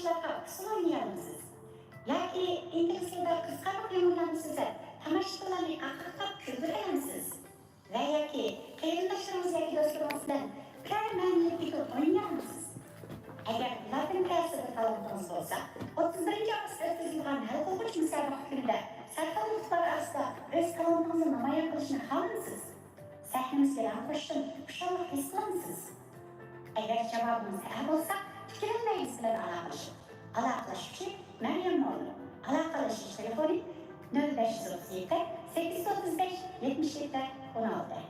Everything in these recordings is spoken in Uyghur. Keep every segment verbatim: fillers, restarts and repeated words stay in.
ئۇسسۇل ئوينىيالامسىز؟ ياكى ئىنگلىز تىلىدا قىزىقارلىق يۇمۇرلارنى سۆزلەپ، تاماشىبىنلارنى قاقاقلاپ كۈلدۈرەلەمسىز؟ ۋە ياكى قېرىنداشلىرىڭىز ياكى دوستلىرىڭىز بىلەن بىرەر مەنىلىك پىكىر ئوينىيالامسىز؟ ئەگەر لاتىن تەسىرلىك تالانتىڭىز بولسا، ئوتتۇز بىرىنچى ئاۋغۇستتا ئۆتكۈزۈلىدىغان ھەل قىلغۇچ مۇسابىقە كۈنىدە سەرخىل مۇخبىر ئارىسىدا ئۆز تالانتىڭىزنى نامايان قىلىشنى خالامسىز؟ سەھنىمىزگە رەڭ قوشۇشتىن خۇشاللىق ھېس قىلامسىز؟ ئەگەر جاۋابىڭىز ھە بولسا، تىكلەنمەي بىز بىلەن ئالاقىلىشىڭ. ئالاقىلەش ئۈچۈن مەريەم موللا. ئالاقىلىشىش تېلېفونى: نۆل بەش يۈز ئوتتۇز يەتتە، سەككىز يۈز ئوتتۇز بەش، يەتمىش يەتتە، ئون ئالتە.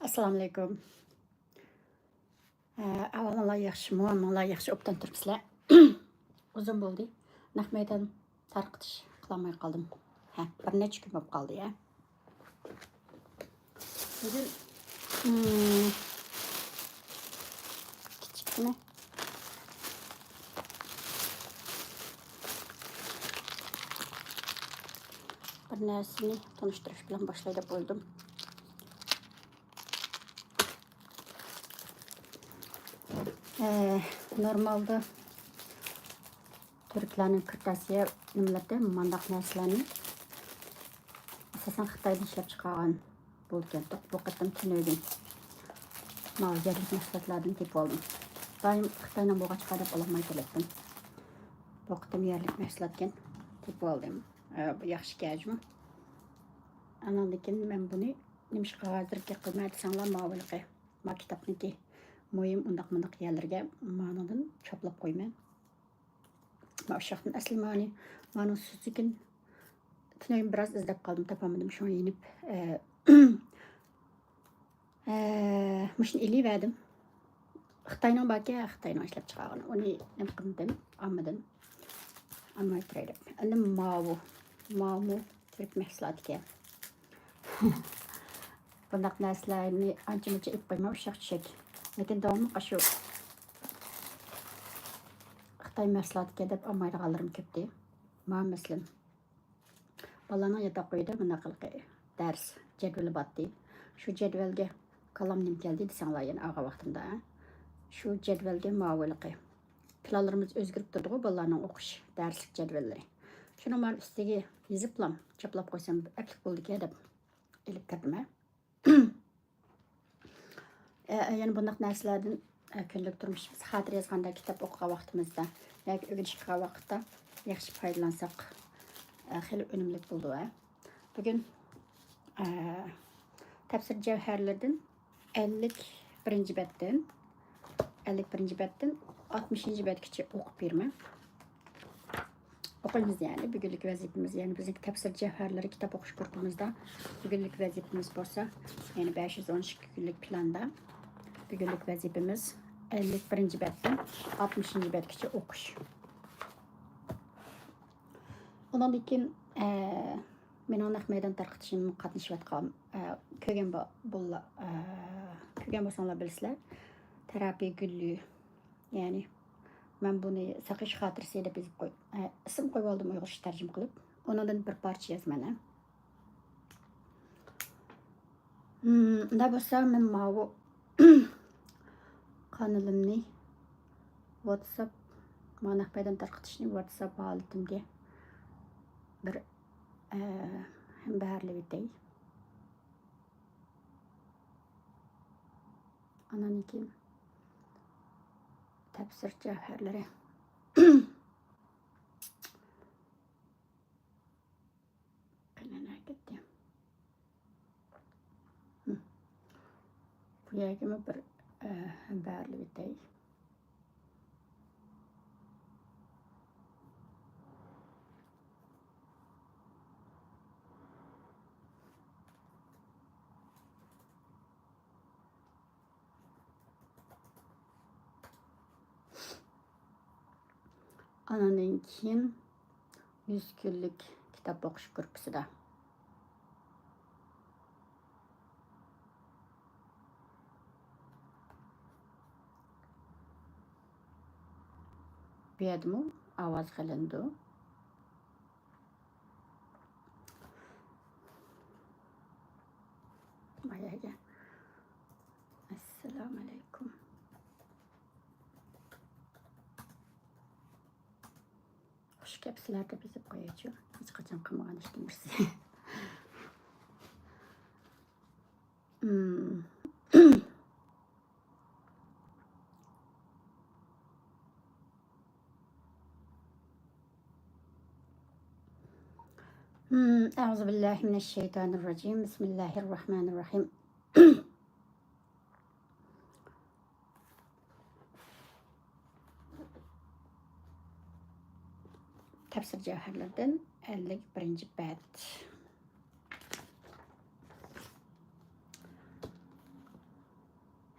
ئەسسالامۇئەلەيكۇم. ئەھۋالىڭلار ياخشىمۇ؟ ھاممىڭلار ياخشى، ئوبدان تۇرۇپسىلەر؟ ئۇزۇن بولدى. نەق مەيدان تارقىتىش قىلالماي قالدىم. ھە، بىر نەچچە كۈن بولۇپ قالدى، ھە. بۈگۈن، ئىم، كىچىككىنە بىر نەرسىنى تونۇشتۇرۇش بىلەن باشلاي دەپ ئويلىدىم. ئە، نورمالدا تۈركلەرنىڭ كىرتاسىيە نېمىلىرىدە مانداق نەرسىلەرنى ئاساسەن خىتايدا ئىشلەپ چىقارغان بولىدىكەن. بۇ قېتىم تۈنۈگۈن ماۋۇ يەرلىك مەھسۇلاتلاردىن تېپىۋالدىم. دائىم خىتاينىڭ بولغاچقا دەپ ئالالماي كېلەتتىم. بۇ قېتىم يەرلىك مەھسۇلاتكەن، تېپىۋالدىم. ئە، بۇ ياخشى كەجمۇ. ئاناندىن كېيىن مەن بۇنى نېمىشقا ھازىر گەپ قىلماي دېسەڭلار، ماۋۇ ھېلىقى ما كىتابنىڭكى مۇھىم ئۇنداق مۇنداق يەرلىرىگە مانىڭدىن چاپلاپ قويىمەن. ما ئۇششاقتىن ئەسلى مانى، مانىڭ سۈزۈكىن تۈنۈگۈن بىراز ئىزدەپ قالدىم، تاپالمىدىم. شۇڭا يېنىپ، ئە، ئە، مۇشۇنى ئېلىۋەردىم. خىتاينىڭ باركەن، خىتاينىڭ ئىشلەپ چىقارغىنى. ئۇنى نېمە قىلمىدىم، ئالمىدىم. ئالماي تۇراي دەپ. ئەمدى ماۋۇ. ماۋۇمۇ تۈرك مەھسۇلاتىكەن. بۇنداق نەرسىلەرنى ئانچە-مۇنچە ئېلىپ قويماي، ئۇششاق چۈشەك. لېكىن داۋاملىق ئاشۇ خىتاي مەھسۇلاتىكەن دەپ ئالمايدىغانلىرىم كۆپتى. مانا مەسىلەن، بالىلارنىڭ ياتاق ئۆيىدە مۇنداق ھېلىقى دەرس جەدۋىلى بارتتى. شۇ جەدۋەلگە كالام نېمە كەلدى دېسەڭلار، يەنە ئالغان ۋاقتىمدا، شۇ جەدۋەلگە ماۋۇ ھېلىقى پىلانلىرىمىز ئۆزگىرىپ تۇرىدىغۇ، بالىلارنىڭ ئوقۇش دەرسلىك جەدۋەللىرى. شۇنى مانا ئۈستىگە يېزىپلام، چاپلاپ قويسام ئەپلىك بولىدىكەن دەپ ئېلىپ كىردىم. ئە، يەنە بۇنداق نەرسىلەردىن، ئە، كۈندىلىك تۇرمۇشىمىز، خاتىرە يازغاندا، كىتاب ئوقۇغان ۋاقتىمىزدا ياكى ئۆگىنىش قىلغان ۋاقىتتا ياخشى پايدىلانساق، ئە، خېلى ئۈنۈملۈك بولىدۇ، ھە. بۈگۈن، ئە، تەپسىر جەۋھەرلىرىدىن ئەللىك بىرىنچى بەتتىن، ئەللىك بىرىنچى بەتتىن ئاتمىشىنچى بەتكىچە ئوقۇپ بېرىمەن. ئوقۇيمىز يەنى، بۈگۈنلۈك ۋەزىپىمىز، يەنى بىزنىڭ تەپسىر جەۋھەرلىرى كىتاب ئوقۇش گۇرۇپپىمىزدا بۈگۈنلۈك ۋەزىپىمىز بولسا، يەنى بەش يۈز ئون ئىككى كۈنلۈك پىلاندا بۈگۈنلۈك ۋەزىپىمىز ئەللىك بىرىنچى بەتتىن ئاتمىشىنچى بەتكىچە ئوقۇش. ئۇنىڭدىن كېيىن، ئە، مېنىڭ نەق مەيدان تارقىتىشىمغا قاتنىشىۋاتقان، ئە، كۆرگەن بو-، بوللا-، ئە، كۆرگەن بولساڭلار بىلىسىلەر، تەرەپى گۈللۈ. يەنى مەن بۇنى ساقىيىش خاتىرىسى دەپ يېزىپ قوي-، ئە، ئىسىم قويۇۋالدىم ئۇيغۇرچە تەرجىمە قىلىپ. ئۇنىڭدىن بىر پارچە يازىمەن، ھە. مم، ئۇنداق بولسا مەن ماۋۇ قانىلىمنى ۋاتساپ، مانا نەق مەيدان تارقىتىشنى ۋاتساپ ھالىتىمگە بىر، ئە، بەرلىۋېتەي. ئانان كېيىن تەپسىر جەۋھەرلىرى. قېنى نەگە كەتتى؟ ھىم. بۇ يەرگىمۇ بىر، ئە، بەرلىۋېتەي. ئانىڭدىن كېيىن يۈز كۈنلۈك كىتاب ئوقۇش گۇرۇپپىسىدا. بۇ يەردىمۇ ئاۋاز قىلىنىدۇ. ئەسسالامۇ ئەلەيكۇم. خۇش كەپسىلەر دەپ يېزىپ قويايچۇ. ھېچقاچان قىلمىغان ئىشتىن بىرسى. أعوذ بالله من الشيطان الرجيم. بسم الله الرحمن الرحيم. تەپسىر جەۋھەرلىرىدىن ئەللىك بىرىنچى بەت.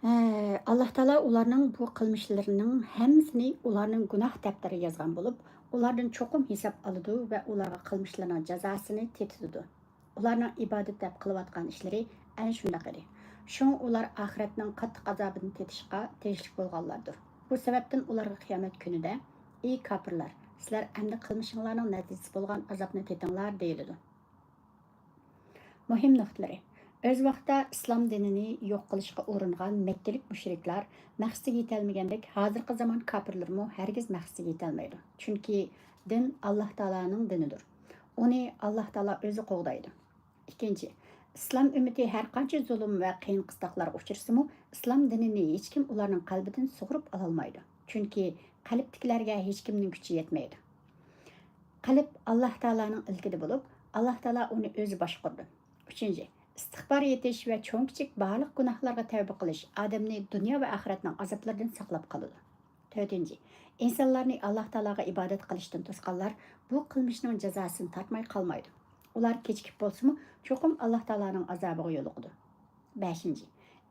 ھە، ئاللاھ تائالا ئۇلارنىڭ بۇ قىلمىشلىرىنىڭ ھەممىسىنى ئۇلارنىڭ گۇناھ دەپتىرىگە يازغان بولۇپ، ئۇلاردىن چوقۇم ھېساب ئالىدۇ ۋە ئۇلارغا قىلمىشلىرىنىڭ جازاسىنى تېتىتىدۇ. ئۇلارنىڭ ئىبادەت دەپ قىلىۋاتقان ئىشلىرى ئەنە شۇنداق ئىدى. شۇڭا ئۇلار ئاخىرەتنىڭ قاتتىق ئازابىدىن تېتىشقا تېگىشلىك بولغانلاردۇر. بۇ سەۋەبتىن ئۇلارغا قىيامەت كۈنىدە، ئى كاپىرلار، سىلەر ئەمدى قىلمىشىڭلارنىڭ نەتىجىسى بولغان ئازابنى تېتىڭلار دېيىلىدۇ. مۇھىم نۇقتىلىرى. ئۆز ۋاقتىدا ئىسلام دىنىنى يوق قىلىشقا ئۇرۇنغان مەككىلىك مۇشرىكلار مەقسىتىگە يېتەلمىگەندەك، ھازىرقى زامان كاپىرلىرىمۇ ھەرگىز مەقسىتىگە يېتەلمەيدۇ. چۈنكى دىن ئاللاھ تائالانىڭ دىنىدۇر. ئۇنى ئاللاھ تائالا ئۆزى قوغدايدۇ. ئىككىنچى، ئىسلام ئۈممىتى ھەرقانچە زۇلۇم ۋە قىيىن-قىستاقلارغا ئۇچرىسىمۇ، ئىسلام دىنىنى ھېچكىم ئۇلارنىڭ قەلبىدىن سۇغۇرۇپ ئالالمايدۇ. چۈنكى قەلبتىكىلەرگە ھېچكىمنىڭ كۈچى يەتمەيدۇ. قەلب ئاللاھ تائالانىڭ ئىلكىدە بولۇپ، ئاللاھ تائالا ئۇنى ئۆزى باشقۇرىدۇ. ئۈچىنچى، ئىستىغپار ئېيتىش ۋە چوڭ-كىچىك بارلىق گۇناھلارغا تەۋبە قىلىش ئادەمنى دۇنيا ۋە ئاخىرەتنىڭ ئازابلىرىدىن ساقلاپ قالىدۇ. تۆتىنچى، ئىنسانلارنى ئاللاھ تائالاغا ئىبادەت قىلىشتىن توسقانلار بۇ قىلمىشنىڭ جازاسىنى تارتماي قالمايدۇ. ئۇلار كېچىكىپ بولسىمۇ، چوقۇم ئاللاھ تائالانىڭ ئازابىغا يولۇقىدۇ. بەشىنچى،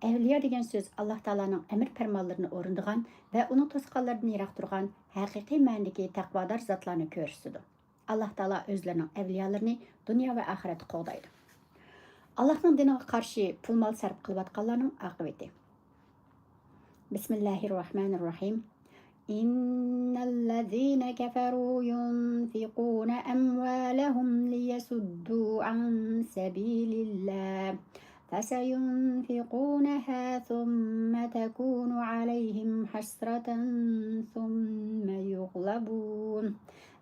ئەۋلىيا دېگەن سۆز ئاللاھ تائالانىڭ ئەمر پەرمانلىرىنى ئورۇندىغان ۋە ئۇنىڭ توسقانلىرىدىن يىراق تۇرغان، ھەقىقىي مەنىدىكى تەقۋادار زاتلارنى كۆرسىتىدۇ. ئاللاھ تائالا ئۆزلىرىنىڭ ئەۋلىيالىرىنى دۇنيا ۋە ئاخىرەتتە قوغدايدۇ. ئاللاھنىڭ دىنىغا قارشى پۇل-مال سەرپ قىلىۋاتقانلارنىڭ ئاقىۋىتى. بسم الله الرحمن الرحيم. إن الذين كفروا ينفقون أموالهم ليصدوا عن سبيل الله فسينفقونها ثم تكون عليهم حسرة ثم يغلبون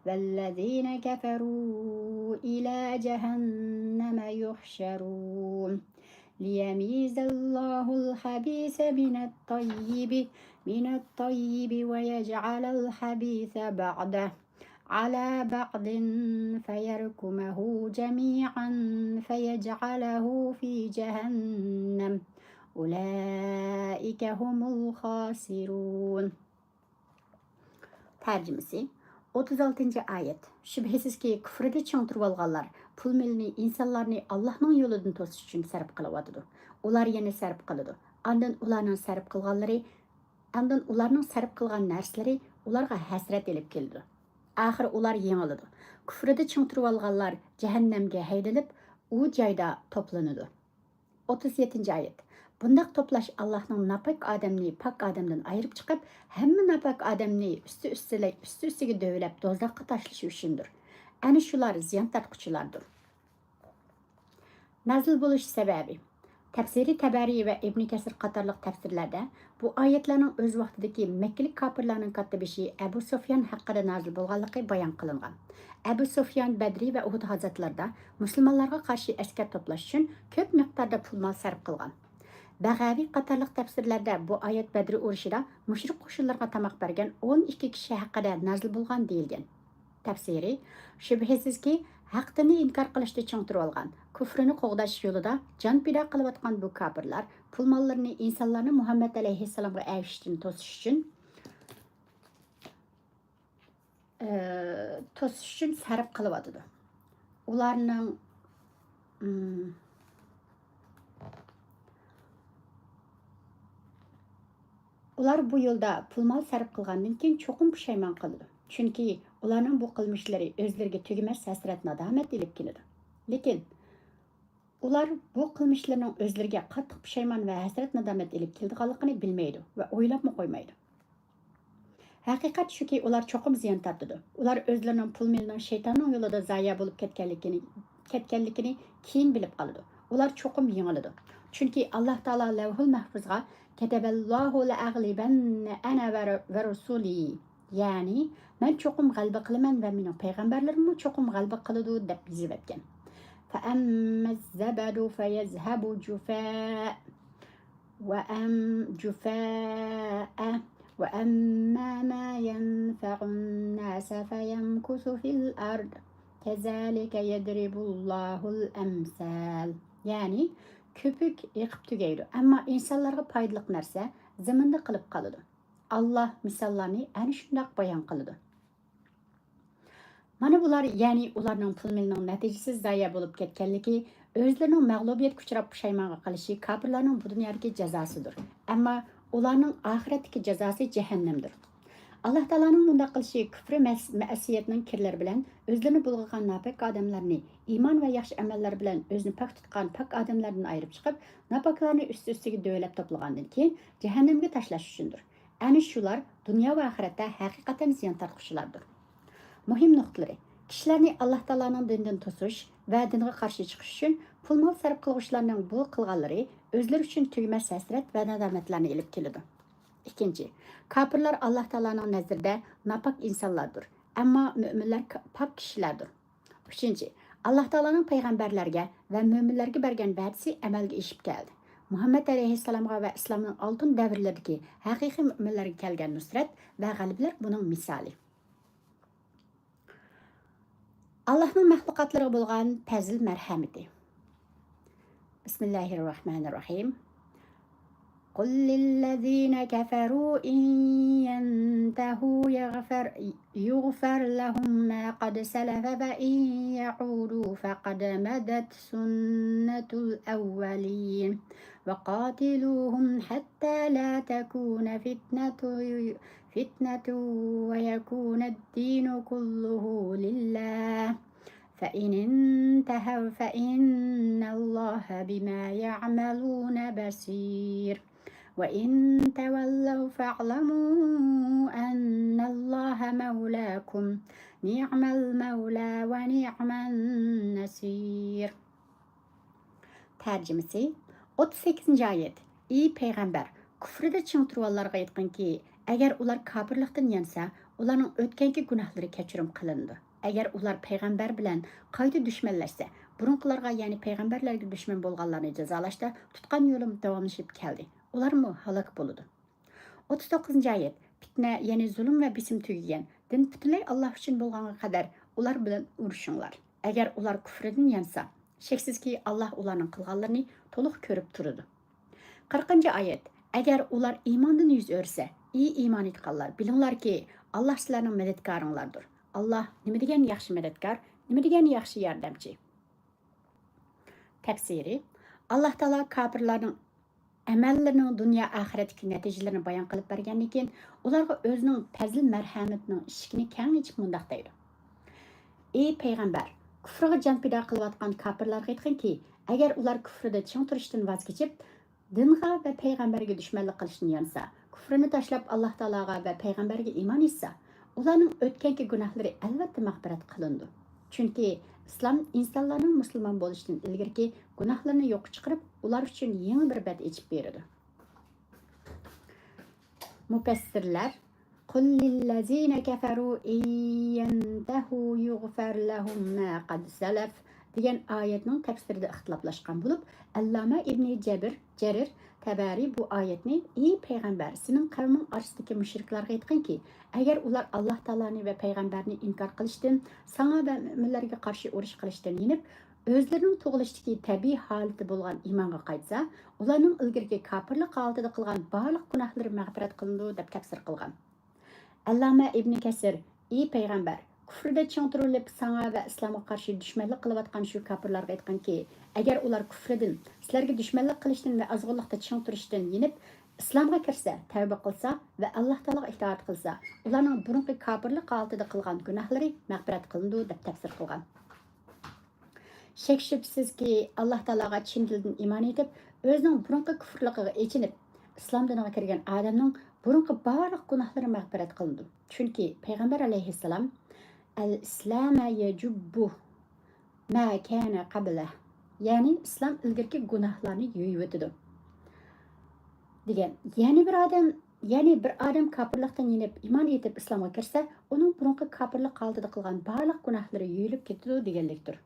والذين كفروا إلى جهنم يحشرون. ليميز الله الخبيث من الطيب، من الطيب ويجعل الخبيث بعضه على بعض فيركمه جميعا فيجعله في جهنم أولئك هم الخاسرون. تەرجىمىسى. ئوتتۇز ئالتىنچى ئايەت. شۈبھىسىزكى، كۇفرىدا چىڭ تۇرۇۋالغانلار پۇل-مېلىنى ئىنسانلارنى ئاللاھنىڭ يولىدىن توسۇش ئۈچۈن سەرپ قىلىۋاتىدۇ. ئۇلار يەنە سەرپ قىلىدۇ. ئاندىن ئۇلارنىڭ سەرپ قىلغانلىرى، ئاندىن ئۇلارنىڭ سەرپ قىلغان نەرسىلىرى ئۇلارغا ھەسرەت ئېلىپ كېلىدۇ. ئاخىرى ئۇلار يېڭىلىدۇ. كۇفرىدا چىڭ تۇرۇۋالغانلار جەھەننەمگە ھەيدىلىپ، ئۇ جايدا توپلىنىدۇ. ئوتتۇز يەتتىنچى ئايەت. بۇنداق توپلاش ئاللاھنىڭ ناپاك ئادەمنى پاك ئادەمدىن ئايرىپ چىقىپ، ھەممە ناپاك ئادەمنى ئۈستى ئۈستىلەك، ئۈستى ئۈستىگە دۆۋىلەپ دوزاخقا تاشلىشى ئۈچۈندۇر. ئەنە شۇلار زىيان تارتقۇچىلاردۇر. نازىل بولۇش سەۋەبى. تەپسىرى تەبەرى ۋە ئىبنى كەسىر قاتارلىق تەپسىرلەردە بۇ ئايەتلەرنىڭ ئۆز ۋاقتىدىكى مەككىلىك كاپىرلارنىڭ كاتتىبېشى ئەبۇ سۇفيان ھەققىدە نازىل بولغانلىقى بايان قىلىنغان. ئەبۇ سۇفيان بەدرى ۋە ئۇھۇد غازاتلىرىدا مۇسۇلمانلارغا قارشى ئەسكەر توپلاش ئۈچۈن كۆپ مىقداردا پۇل-مال سەرپ قىلغان. بەغەۋى قاتارلىق تەپسىرلەردە بۇ ئايەت بەدرى ئۇرۇشىدا مۇشرىك قوشۇنلارغا تاماق بەرگەن ئون ئىككى كىشى ھەققىدە نازىل بولغان دېيىلگەن. تەپسىرى، شۈبھىسىزكى، ھەق دىننى ئىنكار قىلىشتا چىڭ تۇرۇۋالغان، كۇفرىنى قوغداش يولىدا جان پىدا قىلىۋاتقان بۇ كاپىرلار پۇل-ماللىرىنى ئىنسانلارنى مۇھەممەد ئەلەيھىسسالامغا ئەگىشىشتىن توسۇش ئۈچۈن، ئى، توسۇش ئۈچۈن سەرپ قىلىۋاتىدۇ. ئۇلارنىڭ، ئىم، ئۇلار بۇ يولدا پۇل-مال سەرپ قىلغاندىن كېيىن چوقۇم پۇشايمان قىلىدۇ. چۈنكى ئۇلارنىڭ بۇ قىلمىشلىرى ئۆزلىرىگە تۈگىمەس ھەسرەت-نادامەت ئېلىپ كېلىدۇ. لېكىن ئۇلار بۇ قىلمىشلىرىنىڭ ئۆزلىرىگە قاتتىق پۇشايمان ۋە ھەسرەت-نادامەت ئېلىپ كېلىدىغانلىقىنى بىلمەيدۇ ۋە ئويلاپمۇ قويمايدۇ. ھەقىقەت شۇكى، ئۇلار چوقۇم زىيان تارتىدۇ. ئۇلار ئۆزلىرىنىڭ پۇل-مېلىنىڭ شەيتاننىڭ يولىدا زايە بولۇپ كەتكەنلىكىنى، كەتكەنلىكىنى كېيىن بىلىپ قالىدۇ. ئۇلار چوقۇم يېڭىلىدۇ. چۈنكى ئاللاھ تائالا لەۋھۇل مەھفۇزغا «كەتەبەللاھۇ لەئەغلىبەننە ئەنە ۋە، ۋە رۇسۇلى»، يەنى «مەن چوقۇم غەلىبە قىلىمەن ۋە مېنىڭ پەيغەمبەرلىرىممۇ چوقۇم غەلىبە قىلىدۇ» دەپ يېزىۋەتكەن. فَأَمَّا الزَّبَدُ فَيَذْهَبُ جُفَاءً. وَأَمَّا جُفَاءً، وَأَمَّا مَا يَنْفَعُ النَّاسَ فَيَمْكُثُ فِي الْأَرْضِ، كَذَلِكَ يَضْرِبُ اللَّهُ الْأَمْثَالَ. يەنى، كۆپۈك ئېقىپ تۈگەيدۇ، ئەمما ئىنسانلارغا پايدىلىق نەرسە زېمىندا قېلىپ قالىدۇ. ئاللاھ مىساللارنى ئەنە شۇنداق بايان قىلىدۇ. مانا بۇلار، يەنى ئۇلارنىڭ پۇل-مېلىنىڭ نەتىجىسىز زايە بولۇپ كەتكەنلىكى، ئۆزلىرىنىڭ مەغلۇبىيەتكە ئۇچراپ پۇشايمانغا قېلىشى كاپىرلارنىڭ بۇ دۇنيادىكى جازاسىدۇر. ئەمما ئۇلارنىڭ ئاخىرەتتىكى جازاسى جەھەننەمدۇر. ئاللاھ تائالانىڭ مۇنداق قىلىشى كۈفرى مەس-، مەسىيەتنىڭ كىرلىرى بىلەن ئۆزلىرىنى بۇلغىغان ناپاك ئادەملەرنى ئىمان ۋە ياخشى ئەمەللەر بىلەن ئۆزىنى پاك تۇتقان پاك ئادەملەردىن ئايرىپ چىقىپ، ناپاكلارنى ئۈست-ئۈستىگە دۆۋىلەپ توپلىغاندىن كېيىن جەھەننەمگە تاشلاش ئۈچۈندۇر. ئەنە شۇلار دۇنيا ۋە ئاخىرەتتە ھەقىقەتەن زىيان تارتقۇچىلاردۇر. مۇھىم نۇقتىلىرى: كىشىلەرنى ئاللاھ تائالانىڭ دىنىدىن توسۇش ۋە دىنغا قارشى چىقىش ئۈچۈن پۇل-مال سەرپ قىلغۇچىلارنىڭ بۇ قىلغانلىرى ئۆزلىرى ئۈچۈن تۈگىمەس ھەسرەت ۋە نادامەتلەرنى ئېلىپ كېلىدۇ. ئىككىنچى، كاپىرلار ئاللاھ تائالانىڭ نەزىرىدە ناپاك ئىنسانلاردۇر، ئەمما مۆمىنلەر ك-، پاك كىشىلەردۇر. ئۈچىنچى، ئاللاھ تائالانىڭ پەيغەمبەرلەرگە ۋە مۆمىنلەرگە بەرگەن ۋەدىسى ئەمەلگە ئېشىپ كەلدى. مۇھەممەد ئەلەيھىسسالامغا ۋە ئىسلامنىڭ ئالتۇن دەۋرلىرىدىكى ھەقىقىي مۆمىنلەرگە كەلگەن نۇسرەت ۋە غەلىبىلەر بۇنىڭ مىسالى. ئاللاھنىڭ مەخلۇقاتلىرىغا بولغان پەزىل مەرھەمىتى. بىسمىللاھىررەھمانىررەھىم. قل للذين كفروا إن ينتهوا يغفر، يغفر لهم ما قد سلف وإن يعودوا فقد مضت سنة الأولين وقاتلوهم حتى لا تكون فتنة، فتنة ويكون الدين كله لله فإن انتهوا فإن الله بما يعملون بصير وإن تولوا فاعلموا أن الله مولاكم نعم المولى ونعم النصير. تەرجىمىسى. ئوتتۇز سەككىزىنچى ئايەت. ئى پەيغەمبەر، كۇفرىدە چىڭ تۇرغانلارغا ئېيتقىنكى، ئەگەر ئۇلار كاپىرلىقتىن يانسا، ئۇلارنىڭ ئۆتكەنكى گۇناھلىرى كەچۈرۈم قىلىنىدۇ. ئەگەر ئۇلار پەيغەمبەر بىلەن قايتا دۈشمەنلەشسە، بۇرۇنقىلارغا، يەنى پەيغەمبەرلەرگە دۈشمەن بولغانلارنى جازالاشتا تۇتقان يولۇم داۋاملىشىپ كەلدى. ئۇلارمۇ ھالاك بولىدۇ. ئوتتۇز توققۇزىنچى ئايەت. پىتنە، يەنى زۇلۇم ۋە بېسىم تۈگىگەن، دىن پۈتۈنلەي ئاللاھ ئۈچۈن بولغانغا قەدەر ئۇلار بىلەن ئۇرۇشۇڭلار. ئەگەر ئۇلار كۇفرىدىن يانسا، شەكسىزكى، ئاللاھ ئۇلارنىڭ قىلغانلىرىنى تولۇق كۆرۈپ تۇرىدۇ. قىرىقىنچى ئايەت. ئەگەر ئۇلار ئىماندىن يۈز ئۆرۈسە، ئى ئىمان ئېيتقانلار، بىلىڭلاركى، ئاللاھ سىلەرنىڭ مەدەتكارىڭلاردۇر. ئاللاھ نېمە دېگەن ياخشى مەدەتكار، نېمە دېگەن ياخشى ياردەمچى. تەپسىرى. ئاللاھ تائالا كاپىرلارنىڭ ئەمەللىرىنىڭ دۇنيا ئاخىرەتتىكى نەتىجىلىرىنى بايان قىلىپ بەرگەندىن كېيىن، ئۇلارغا ئۆزىنىڭ پەزىل مەرھەمىتىنىڭ ئىشىكىنى كەڭ ئېچىپ مۇنداق دەيدۇ: ئى پەيغەمبەر، كۇفرىغا جان پىدا قىلىۋاتقان كاپىرلارغا ئېيتقىنكى، ئەگەر ئۇلار كۇفرىدا چىڭ تۇرۇشتىن ۋاز كېچىپ، دىنغا ۋە پەيغەمبەرگە دۇشمەنلىق قىلىشتىن يانسا، كۇفرىنى تاشلاپ، ئاللاھ تائالاغا ۋە پەيغەمبەرگە ئىمان ئېيتسا، ئۇلارنىڭ ئۆتكەنكى گۇناھلىرى ئەلۋەتتە مەغپىرەت قىلىنىدۇ. چۈنكى ئىسلام ئىنسانلارنىڭ مۇسۇلمان بولۇشتىن ئىلگىرىكى گۇناھلىرىنى يوققا چىقىرىپ، ئۇلار ئۈچۈن يېڭى بىر بەت ئېچىپ بېرىدۇ. مۇپەسسىرلەر، قل للذين كفروا إن ينتهوا يغفر لهم ما قد سلف دېگەن ئايەتنىڭ تەپسىرىدە ئىختىلاپلاشقان بولۇپ، ئەللامە ئىبنى جەبىر، جەرىر تەبەرى بۇ ئايەتنى، ئى پەيغەمبەر، سېنىڭ قەۋمىڭ ئارىسىدىكى مۇشرىكلارغا ئېيتقىنكى، ئەگەر ئۇلار ئاللاھ تائالانى ۋە پەيغەمبەرنى ئىنكار قىلىشتىن، ساڭا ۋە مۆمىنلەرگە قارشى ئۇرۇش قىلىشتىن يېنىپ، ئۆزلىرىنىڭ تۇغۇلۇشتىكى تەبىئىي ھالىتى بولغان ئىمانغا قايتسا، ئۇلارنىڭ ئىلگىرىكى كاپىرلىق ھالىتىدە قىلغان بارلىق گۇناھلىرى مەغپىرەت قىلىنىدۇ، دەپ تەپسىر قىلغان. ئەللامە ئىبنى كەسىر، ئى پەيغەمبەر، كۇفرىدە چىڭ تۇرۇلۇپ، ساڭا ۋە ئىسلامغا قارشى دۈشمەنلىك قىلىۋاتقان شۇ كاپىرلارغا ئېيتقىنكى، ئەگەر ئۇلار كۇفرىدىن، سىلەرگە دۈشمەنلىك قىلىشتىن ۋە ئازغۇنلۇقتا چىڭ تۇرۇشتىن يېنىپ، ئىسلامغا كىرسە، تەۋبە قىلسا ۋە ئاللاھ تائالاغا ئىتائەت قىلسا، ئۇلارنىڭ بۇرۇنقى كاپىرلىق ھالىتىدە قىلغان گۇناھلىرى مەغپىرەت قىلىنىدۇ، دەپ تەپسىر قىلغان. شەك-شۈبھىسىزكى، ئاللاھ تائالاغا چىن دىلدىن ئىمان ئېيتىپ، ئۆزىنىڭ بۇرۇنقى كۇفرلۇقىغا ئېچىنىپ، ئىسلام دىنىغا كىرگەن ئادەمنىڭ بۇرۇنقى بارلىق گۇناھلىرى مەغپىرەت قىلىنىدۇ. چۈنكى پەيغەمبەر ئەلەيھىسسالام، «ئەل ئىسلامە يەجۇببۇ مە كانە قەبلە»، يەنى ئىسلام ئىلگىرىكى گۇناھلارنى يۇيۇۋېتىدۇ، دېگەن. يەنى بىر ئادەم، يەنى بىر ئادەم كاپىرلىقتىن يېنىپ، ئىمان ئېيتىپ ئىسلامغا كىرسە، ئۇنىڭ بۇرۇنقى كاپىرلىق ھالىتىدە قىلغان بارلىق گۇناھلىرى يۇيۇلۇپ كېتىدۇ، دېگەنلىكتۇر.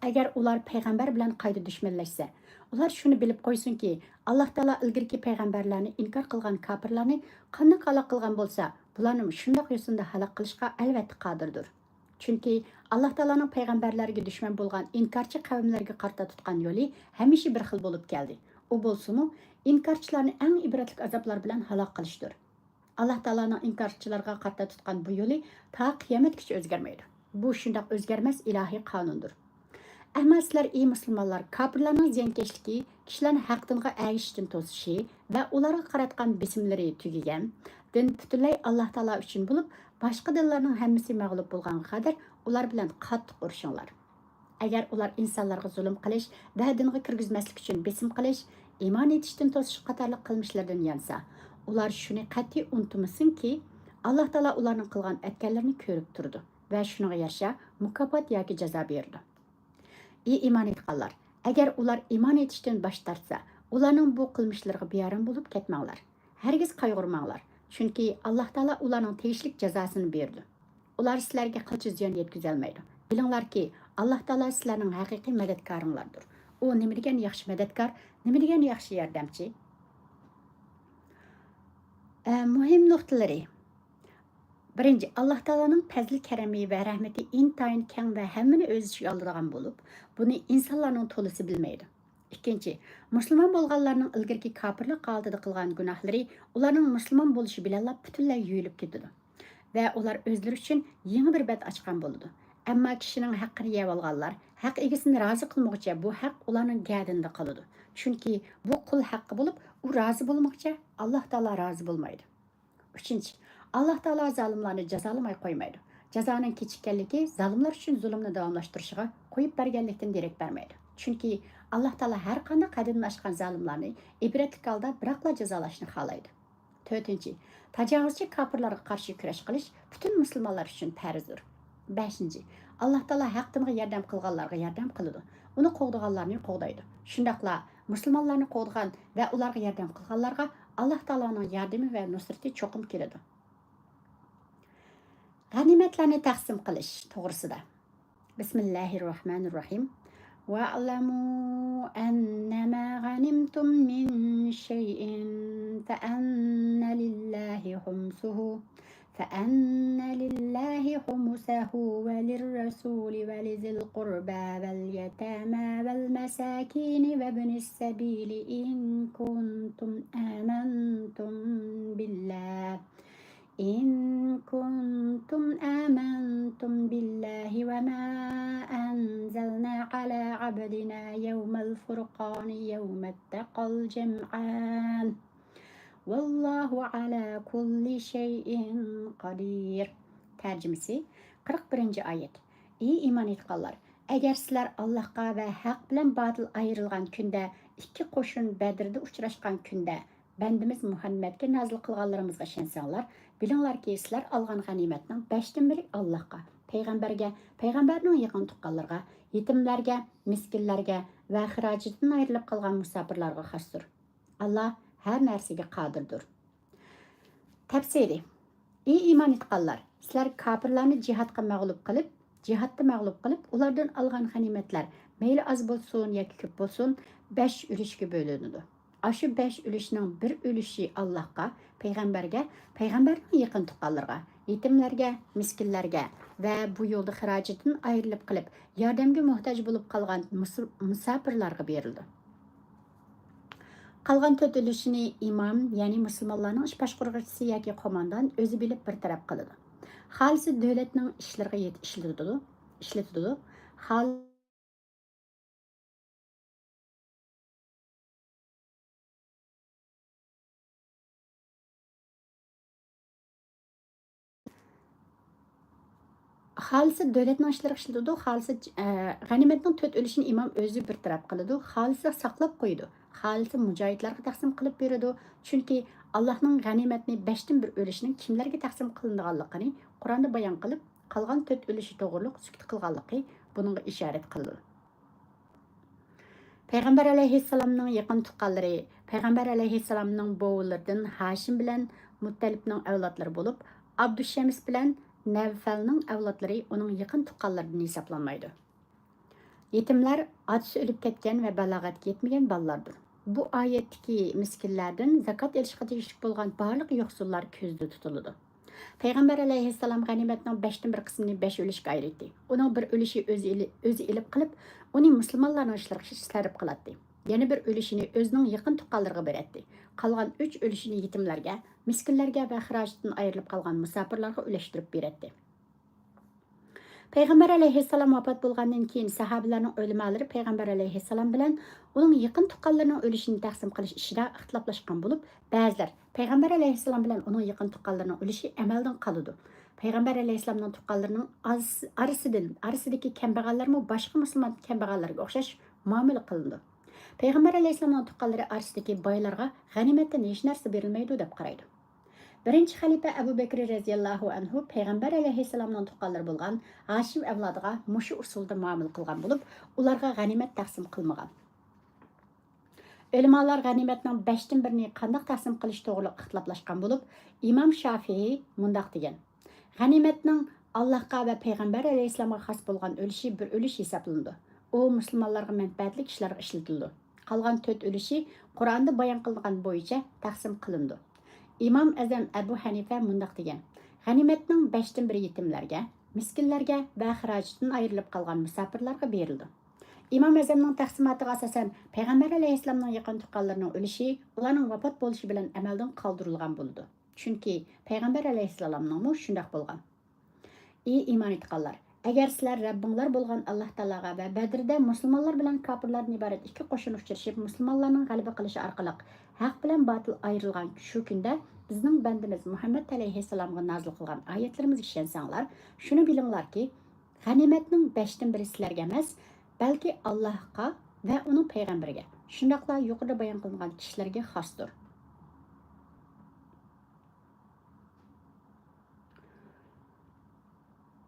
ئەگەر ئۇلار پەيغەمبەر بىلەن قايتا دۈشمەنلەشسە، ئۇلار شۇنى بىلىپ قويسۇنكى، ئاللاھ تائالا ئىلگىرىكى پەيغەمبەرلەرنى ئىنكار قىلغان كاپىرلارنى قانداق ھالاك قىلغان بولسا، بۇلارنىمۇ شۇنداق يوسۇندا ھالاك قىلىشقا ئەلۋەتتە قادىردۇر. چۈنكى ئاللاھ تائالانىڭ پەيغەمبەرلەرگە دۈشمەن بولغان ئىنكارچى قەۋملەرگە قارىتا تۇتقان يولى ھەمىشە بىر خىل بولۇپ كەلدى. ئۇ بولسىمۇ، ئىنكارچىلارنى ئەڭ ئىبرەتلىك ئازابلار بىلەن ھالاك قىلىشتۇر. ئاللاھ تائالانىڭ ئىنكارچىلارغا قارىتا تۇتقان بۇ يولى تا قىيامەتكىچە ئۆزگەرمەيدۇ. بۇ شۇنداق ئۆزگەرمەس ئىلاھىي قانۇندۇر. ئەمما سىلەر، ئى مۇسۇلمانلار، كاپىرلارنىڭ زىيانكەشلىكى، كىشىلەرنى ھەق دىنغا ئەگىشىشتىن توسۇشى ۋە ئۇلارغا قاراتقان بېسىملىرى تۈگىگەن، دىن پۈتۈنلەي ئاللاھ تائالا ئۈچۈن بولۇپ، باشقا دىنلارنىڭ ھەممىسى مەغلۇپ بولغانغا قەدەر ئۇلار بىلەن قاتتىق ئۇرۇشۇڭلار. ئەگەر ئۇلار ئىنسانلارغا زۇلۇم قىلىش ۋە دىنغا كىرگۈزمەسلىك ئۈچۈن بېسىم قىلىش، ئىمان ئېيتىشتىن توسۇش قاتارلىق قىلمىشلىرىدىن يانسا، ئۇلار شۇنى قەتئىي ئۇنتۇمىسۇنكى، ئاللاھ تائالا ئۇلارنىڭ قىلغان ئەتكەنلىرىنى كۆرۈپ تۇرىدۇ ۋە شۇنىڭغا يارىشا مۇكاپات ياكى جازا بېرىدۇ. ئى ئىمان ئېيتقانلار! ئەگەر ئۇلار ئىمان ئېيتىشتىن باش تارتسا، ئۇلارنىڭ بۇ قىلمىشلىرىغا بىئارام بولۇپ كەتمەڭلار. ھەرگىز قايغۇرماڭلار. چۈنكى ئاللاھ تائالا ئۇلارنىڭ تېگىشلىك جازاسىنى بېرىدۇ. ئۇلار سىلەرگە قىلچە زىيان يەتكۈزەلمەيدۇ. بىلىڭلاركى، ئاللاھ تائالا سىلەرنىڭ ھەقىقىي مەدەتكارىڭلاردۇر. ئۇ نېمىدېگەن ياخشى مەدەتكار، نېمىدېگەن ياخشى ياردەمچى. ئە، مۇھىم نۇقتىلىرى. بىرىنچى، ئاللاھ تائالانىڭ پەزلى كەرىمى ۋە رەھمىتى ئىنتايىن كەڭ ۋە ھەممىنى ئۆز ئىچىگە ئالىدىغان بولۇپ، بۇنى ئىنسانلارنىڭ تولىسى بىلمەيدۇ. ئىككىنچى، مۇسۇلمان بولغانلارنىڭ ئىلگىرىكى كاپىرلىق ھالىتىدە قىلغان گۇناھلىرى ئۇلارنىڭ مۇسۇلمان بولۇشى بىلەنلا پۈتۈنلەي يۇيۇلۇپ كېتىدۇ ۋە ئۇلار ئۆزلىرى ئۈچۈن يېڭى بىر بەت ئاچقان بولىدۇ. ئەمما كىشىنىڭ ھەققىنى يەۋالغانلار ھەق ئىگىسىنى رازى قىلمىغۇچە بۇ ھەق ئۇلارنىڭ گەدىنىدە قالىدۇ. چۈنكى بۇ قۇل ھەققى بولۇپ، ئۇ رازى بولمىغۇچە ئاللاھ تائالا رازى بولمايدۇ. ئۈچىنچى، ئاللاھ تائالا زالىملارنى جازالىماي قويمايدۇ. جازانىڭ كېچىككەنلىكى زالىملار ئۈچۈن زۇلۇمنى داۋاملاشتۇرۇشىغا قويۇپ بەرگەنلىكتىن دېرەك بەرمەيدۇ. چۈنكى ئاللاھ تائالا ھەرقانداق ھەددىدىن ئاشقان زالىملارنى ئىبرەتلىك ھالدا بىراقلا جازالاشنى خالايدۇ. تۆتىنچى، تاجاۋۇزچى كاپىرلارغا قارشى كۈرەش قىلىش پۈتۈن مۇسۇلمانلار ئۈچۈن پەرزدۇر. بەشىنچى، ئاللاھ تائالا ھەق دىنىغا ياردەم قىلغانلارغا ياردەم قىلىدۇ، ئۇنى قوغدىغانلارنى قوغدايدۇ. شۇنداقلا مۇسۇلمانلارنى قوغدىغان ۋە ئۇلارغا ياردەم قىلغانلارغا ئاللاھ تائالانىڭ ياردىمى ۋە نۇسرىتى چوقۇم كېلىدۇ. غەنىيمەتلەرنى تەقسىم قىلىش توغرىسىدا. بسم الله الرحمن الرحيم. واعلموا أنما غنمتم من شيء فأن لله خمسه، فأن لله خمسه وللرسول ولذي القربى واليتامى والمساكين وابن السبيل إن كنتم آمنتم بالله إن كنتم آمنتم بالله وما أنزلنا على عبدنا يوم الفرقان يوم التقى الجمعان والله على كل شيء قدير. تەرجىمىسى، قىرىق بىرىنچى ئايەت. ئى ئىمان ئېيتقانلار! ئەگەر سىلەر ئاللاھقا ۋە ھەق بىلەن باتىل ئايرىلغان كۈندە ئىككى قوشۇن بەدرىدە ئۇچراشقان كۈندە بەندىمىز مۇھەممەدكە نازىل قىلغانلىرىمىزغا ئىشەنسەڭلار، بىلىڭلاركى، سىلەر ئالغان غەنىيمەتنىڭ بەشتىن بىرى ئاللاھقا، پەيغەمبەرگە، پەيغەمبەرنىڭ يېقىن تۇغقانلىرىغا، يېتىملەرگە، مىسكىنلەرگە ۋە خىراجىتىدىن ئايرىلىپ قالغان مۇساپىرلارغا خاستۇر. ئاللاھ ھەر نەرسىگە قادىردۇر. تەپسىرى. ئى ئىمان ئېيتقانلار! سىلەر كاپىرلارنى جىھادقا مەغلۇپ قىلىپ، جىھادتا مەغلۇپ قىلىپ، ئۇلاردىن ئالغان غەنىيمەتلەر، مەيلى ئاز بولسۇن ياكى كۆپ بولسۇن، بەش ئۈلۈشكە بۆلۈنىدۇ. ئاشۇ بەش ئۈلۈشنىڭ بىر ئۈلۈشى ئاللاھقا، پەيغەمبەرگە، پەيغەمبەرنىڭ يېقىن تۇغقانلىرىغا، يېتىملەرگە، مىسكىنلەرگە ۋە بۇ يولدا خىراجىتىدىن ئايرىلىپ قېلىپ، ياردەمگە موھتاج بولۇپ قالغان مۇسۇ-، مۇساپىرلارغا بېرىلىدۇ. قالغان تۆت ئۈلۈشىنى ئىمام، يەنى مۇسۇلمانلارنىڭ ئىش باشقۇرغۇچىسى ياكى قوماندان ئۆزى بىلىپ بىر تەرەپ قىلىدۇ. خالىسا دۆلەتنىڭ ئىشلىرىغا يېتە-، ئىشلىتىدۇ، ئىشلىتىدۇ. خال- خالىسا دۆلەتنىڭ ئىشلىرىغا ئىشلىتىدۇ، خالىسا، ئە، غەنىيمەتنىڭ تۆت ئۈلۈشىنى ئىمام ئۆزى بىر تەرەپ قىلىدۇ، خالىسا ساقلاپ قويىدۇ، خالىسا مۇجاھىدلارغا تەقسىم قىلىپ بېرىدۇ. چۈنكى ئاللاھنىڭ غەنىيمەتنى بەشتىن بىر ئۈلۈشىنىڭ كىملەرگە تەقسىم قىلىنىدىغانلىقىنى قۇرئاندا بايان قىلىپ، قالغان تۆت ئۈلۈشى توغرۇلۇق سۈكۈت قىلغانلىقى بۇنىڭغا ئىشارەت قىلىدۇ. پەيغەمبەر ئەلەيھىسسالامنىڭ يېقىن تۇغقانلىرى، پەيغەمبەر ئەلەيھىسسالامنىڭ بوۋىلىرىدىن ھاشىم بىلەن مۇتتەلىپنىڭ ئەۋلادلىرى بولۇپ، ئابدۇشەمس بىلەن نەۋفەلنىڭ ئەۋلادلىرى ئۇنىڭ يېقىن تۇغقانلىرىدىن ھېسابلانمايدۇ. يېتىملەر ئاتىسى ئۆلۈپ كەتكەن ۋە بالاغەتكە يەتمىگەن بالىلاردۇر. بۇ ئايەتتىكى مىسكىنلەردىن زاكات ئېلىشقا تېگىشلىك بولغان بارلىق يوقسۇللار كۆزدە تۇتۇلىدۇ. پەيغەمبەر ئەلەيھىسسالام غەنىيمەتنىڭ بەشتىن بىر قىسمىنى بەش ئۈلۈشكە ئايرىتتى. ئۇنىڭ بىر ئۈلۈشى ئۆزى ئېلى-، ئۆزى ئېلىپ قېلىپ، ئۇنى مۇسۇلمانلارنىڭ ئىشلىرىغا سەرپ قىلاتتى. يەنە بىر ئۈلۈشىنى ئۆزىنىڭ يېقىن تۇغقانلىرىغا بېرەتتى. قالغان ئۈچ ئۈلۈشىنى يېتىملەرگە، مىسكىنلەرگە ۋە خىراجىتتىن ئايرىلىپ قالغان مۇساپىرلارغا ئۈلەشتۈرۈپ بېرەتتى. پەيغەمبەر ئەلەيھىسسالام ۋاپات بولغاندىن كېيىن، ساھابىلەرنىڭ ئۆلىمالىرى پەيغەمبەر ئەلەيھىسسالام بىلەن ئۇنىڭ يېقىن تۇغقانلىرىنىڭ ئۈلۈشىنى تەقسىم قىلىش ئىشىدا ئىختىلاپلاشقان بولۇپ، بەزىلەر پەيغەمبەر ئەلەيھىسسالام بىلەن ئۇنىڭ يېقىن تۇغقانلىرىنىڭ ئۈلۈشى ئەمەلدىن قالىدۇ. پەيغەمبەر ئەلەيھىسسالامنىڭ تۇغقانلىرىنىڭ ئارىسى-، ئارىسىدىن، ئارىسىدىكى كەمبەغەللەرمۇ باشقا مۇسۇلمان كەمبەغەللەرگە ئوخشاش مۇئامىلە قىلىنىدۇ. پەيغەمبەر ئەلەيھىسسالامنىڭ تۇغقانلىرى ئارىسىدىكى بايلارغا غەنىيمەتتىن ھېچ نەرسە بېرىلمەيدۇ دەپ قارايدۇ. بىرىنچى خەلىپە ئەبۇ بەكرى رەزىياللاھۇ ئەنھۇ پەيغەمبەر ئەلەيھىسسالامنىڭ تۇغقانلىرى بولغان ھاشىم ئەۋلادىغا مۇشۇ ئۇسۇلدا مۇئامىلە قىلغان بولۇپ، ئۇلارغا غەنىيمەت تەقسىم قىلمىغان. ئۆلىمالار غەنىيمەتنىڭ بەشتىن بىرىنى قانداق تەقسىم قىلىش توغرۇلۇق ئىختىلاپلاشقان بولۇپ، ئىمام شافىئىي مۇنداق دېگەن: غەنىيمەتنىڭ ئاللاھقا ۋە پەيغەمبەر ئەلەيھىسسالامغا خاس بولغان ئۈلۈشى بىر ئۈلۈش ھېسابلىنىدۇ. ئۇ مۇسۇلمانلارغا مەنپەئەتلىك ئىشلارغا ئىشلىتىلىدۇ. قالغان تۆت ئۈلۈشى قۇرئاندا بايان قىلىنغان بويىچە تەقسىم قىلىنىدۇ. ئىمام ئەزەم ئەبۇ ھەنىفە مۇنداق دېگەن: غەنىيمەتنىڭ بەشتىن بىرى يېتىملەرگە، مىسكىنلەرگە ۋە خىراجىتتىن ئايرىلىپ قالغان مۇساپىرلارغا بېرىلىدۇ. ئىمام ئەزەمنىڭ تەقسىماتىغا ئاساسەن، پەيغەمبەر ئەلەيھىسسالامنىڭ يېقىن تۇغقانلىرىنىڭ ئۈلۈشى ئۇلارنىڭ ۋاپات بولۇشى بىلەن ئەمەلدىن قالدۇرۇلغان بولىدۇ. چۈنكى پەيغەمبەر ئەلەيھىسسالامنىڭمۇ شۇنداق بولغان. ئى ئىمان ئېيتقانلار! ئەگەر سىلەر رەببىڭلار بولغان ئاللاھ تائالاغا ۋە بەدرىدە مۇسۇلمانلار بىلەن كاپىرلاردىن ئىبارەت ئىككى قوشۇن ئۇچرىشىپ، مۇسۇلمانلارنىڭ غەلىبە قىلىشى ئارقىلىق ھەق بىلەن باتىل ئايرىلغان شۇ كۈندە بىزنىڭ بەندىمىز مۇھەممەد ئەلەيھىسسالامغا نازىل قىلغان ئايەتلىرىمىزگە ئىشەنسەڭلار، شۇنى بىلىڭلاركى، غەنىيمەتنىڭ بەشتىن بىرى سىلەرگە ئەمەس، بەلكى ئاللاھقا ۋە ئۇنىڭ پەيغەمبىرىگە، شۇنداقلا يۇقىرىدا بايان قىلىنغان كىشىلەرگە خاستۇر.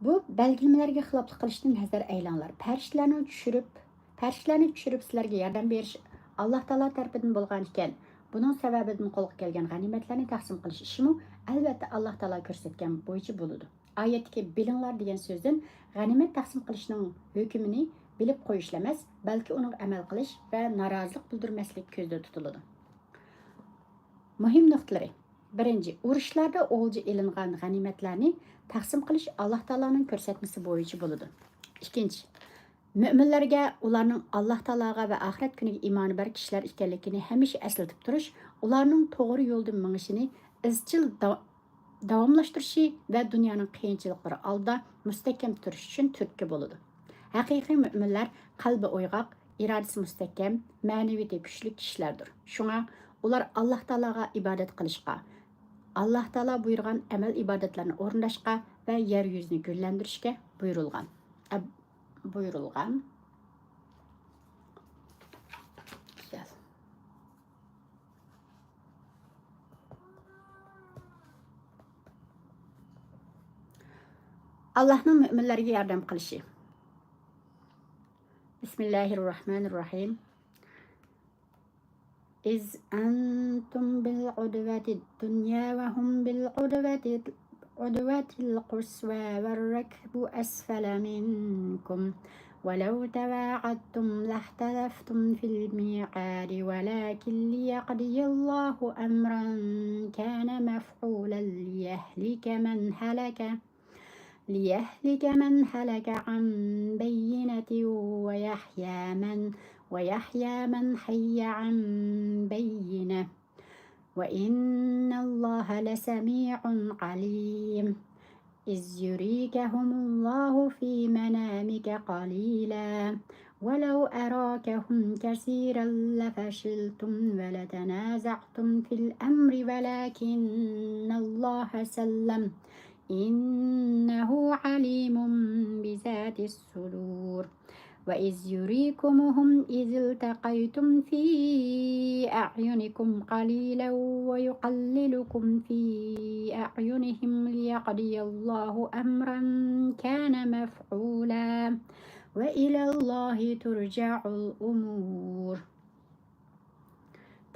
بۇ بەلگىلىمىلەرگە خىلاپلىق قىلىشتىن ھەزەر ئەيلەڭلار. پەرىشتىلەرنى چۈشۈرۈپ، پەرىشتىلەرنى چۈشۈرۈپ سىلەرگە ياردەم بېرىش ئاللاھ تائالا تەرىپىدىن بولغان ئىكەن، بۇنىڭ سەۋەبىدىن قولغا كەلگەن غەنىيمەتلەرنى تەقسىم قىلىش ئىشىمۇ ئەلۋەتتە ئاللاھ تائالا كۆرسەتكەن بويىچە بولىدۇ. ئايەتتىكى بىلىڭلار دېگەن سۆزدىن غەنىيمەت تەقسىم قىلىشنىڭ ھۆكمىنى بىلىپ قويۇشلا ئەمەس، بەلكى ئۇنىڭغا ئەمەل قىلىش ۋە نارازىلىق بىلدۈرمەسلىك كۆزدە تۇتۇلىدۇ. مۇھىم نۇقتىلىرى. بىرىنچى، ئۇرۇشلاردا ئولجا ئېلىنغان غەنىيمەتلەرنى تەقسىم قىلىش ئاللاھ تائالانىڭ كۆرسەتمىسى بويىچە بولىدۇ. ئىككىنچى، مۆمىنلەرگە ئۇلارنىڭ ئاللاھ تائالاغا ۋە ئاخىرەت كۈنىگە ئىمانى بار كىشىلەر ئىكەنلىكىنى ھەمىشە ئەسلىتىپ تۇرۇش، ئۇلارنىڭ توغرا يولدا مېڭىشىنى ئىزچىل دا-، داۋاملاشتۇرۇشى ۋە دۇنيانىڭ قىيىنچىلىقلىرى ئالدىدا مۇستەھكەم تۇرۇش ئۈچۈن تۈرتكە بولىدۇ. ھەقىقىي مۆمىنلەر قەلبى ئويغاق، ئىرادىسى مۇستەھكەم، مەنىۋىيىتى كۈچلۈك كىشىلەردۇر. شۇڭا ئۇلار ئاللاھ تائالاغا ئىبادەت قىلىشقا، ئاللاھ تائالا بۇيرۇغان ئەمەل ئىبادەتلەرنى ئورۇنداشقا ۋە يەر يۈزىنى گۈللەندۈرۈشكە بۇيرۇلغان. ئە، بۇيرۇلغان. ئاللاھنىڭ مۆمىنلەرگە ياردەم قىلىشى. بىسمىللاھىررەھمانىررەھىم. إذ أنتم بالعدوة الدنيا وهم بالعدوة، عدوة القصوى والركب أسفل منكم ولو تواعدتم لاختلفتم في الميعاد ولكن ليقضي الله أمرا كان مفعولا ليهلك من هلك ليهلك من هلك عن بينة ويحيى من، ويحيى من حي عن بينة، وإن الله لسميع عليم. إذ يريكهم الله في منامك قليلا ولو أراكهم كثيرا لفشلتم ولتنازعتم في الأمر ولكن الله سلم إنه عليم بذات الصدور. وإذ يريكمهم إذ التقيتم في أعينكم قليلا ويقللكم في أعينهم ليقضي الله أمرا كان مفعولا وإلى الله ترجع الأمور.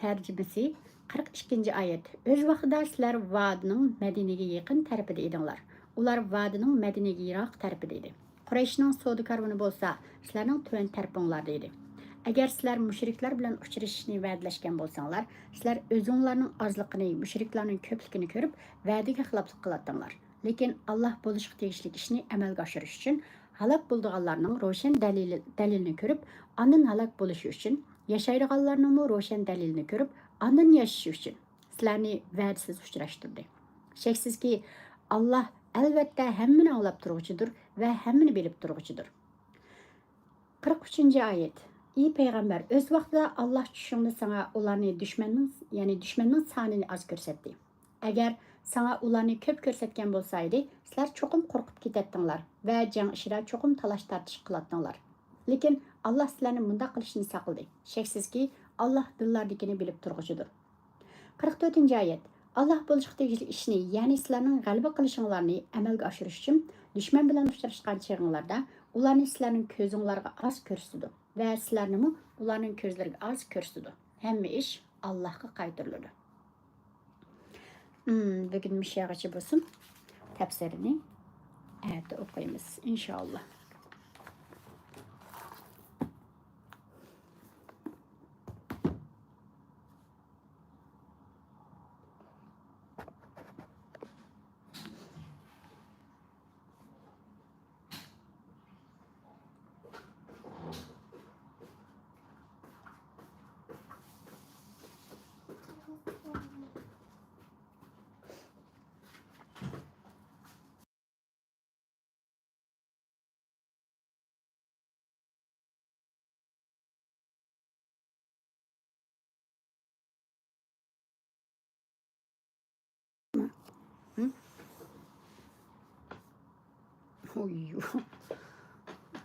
تەرجىمىسى، قىرىق ئىككىنچى ئايەت. ئۆز ۋاقتىدا سىلەر ۋادىنىڭ مەدىنىگە يېقىن تەرىپىدە ئىدىڭلار. ئۇلار ۋادىنىڭ مەدىنىگە يىراق تەرىپىدە ئىدى. قۇرەيشنىڭ سودا كارۋىنى بولسا سىلەرنىڭ تۆۋەن تەرىپىڭلاردا ئىدى. ئەگەر سىلەر مۇشرىكلار بىلەن ئۇچرىشىشنى ۋەدىلەشكەن بولساڭلار، سىلەر ئۆزۈڭلارنىڭ ئازلىقىنى، مۇشرىكلارنىڭ كۆپلۈكىنى كۆرۈپ، ۋەدىگە خىلاپلىق قىلاتتىڭلار. لېكىن ئاللاھ بولۇشقا تېگىشلىك ئىشنى ئەمەلگە ئاشۇرۇش ئۈچۈن، ھالاك بولىدىغانلارنىڭ روشەن دەلىلى، دەلىلىنى كۆرۈپ، ئاندىن ھالاك بولۇشى ئۈچۈن، ياشايدىغانلارنىڭمۇ روشەن دەلىلىنى كۆرۈپ، ئاندىن ياشىشى ئۈچۈن سىلەرنى ۋەدىسىز ئۇچراشتۇردى. شەكسىزكى، ئاللاھ ئەلۋەتتە ھەممىنى ئاڭلاپ تۇرغۇچىدۇر ۋە ھەممىنى بىلىپ تۇرغۇچىدۇر. قىرىق ئۈچىنچى ئايەت. ئى پەيغەمبەر، ئۆز ۋاقتىدا ئاللاھ چۈشۈڭدە ساڭا ئۇلارنى دۈشمەننىڭ، يەنى دۈشمەننىڭ سانىنى ئاز كۆرسەتتى. ئەگەر ساڭا ئۇلارنى كۆپ كۆرسەتكەن بولسايدى، سىلەر چوقۇم قورقۇپ كېتەتتىڭلار ۋە جەڭ ئىچىدە چوقۇم تالاش-تارتىش قىلاتتىڭلار. لېكىن ئاللاھ سىلەرنى مۇنداق قىلىشتىن ساقلىدى. شەكسىزكى، ئاللاھ دىللاردىكىنى بىلىپ تۇرغۇچىدۇر. قىرىق تۆتىنچى ئايەت. ئاللاھ بولۇشقا تېگىشلىك ئىشنى، يەنى سىلەرنىڭ غەلىبە قىلىشىڭلارنى ئەمەلگە ئاشۇرۇش ئۈچۈن، دۈشمەن بىلەن ئۇچراشقان چېغىڭلاردا ئۇلارنى سىلەرنىڭ كۆزۈڭلارغا ئاز كۆرسىتىدۇ ۋە سىلەرنىمۇ ئۇلارنىڭ كۆزلىرىگە ئاز كۆرسىتىدۇ. ھەممە ئىش ئاللاھقا قايتۇرۇلىدۇ. مم، بۈگۈن مۇشۇ يەرگىچە بولسۇن. تەپسىرىنى ئەتە ئوقۇيمىز، ئىنشائاللا.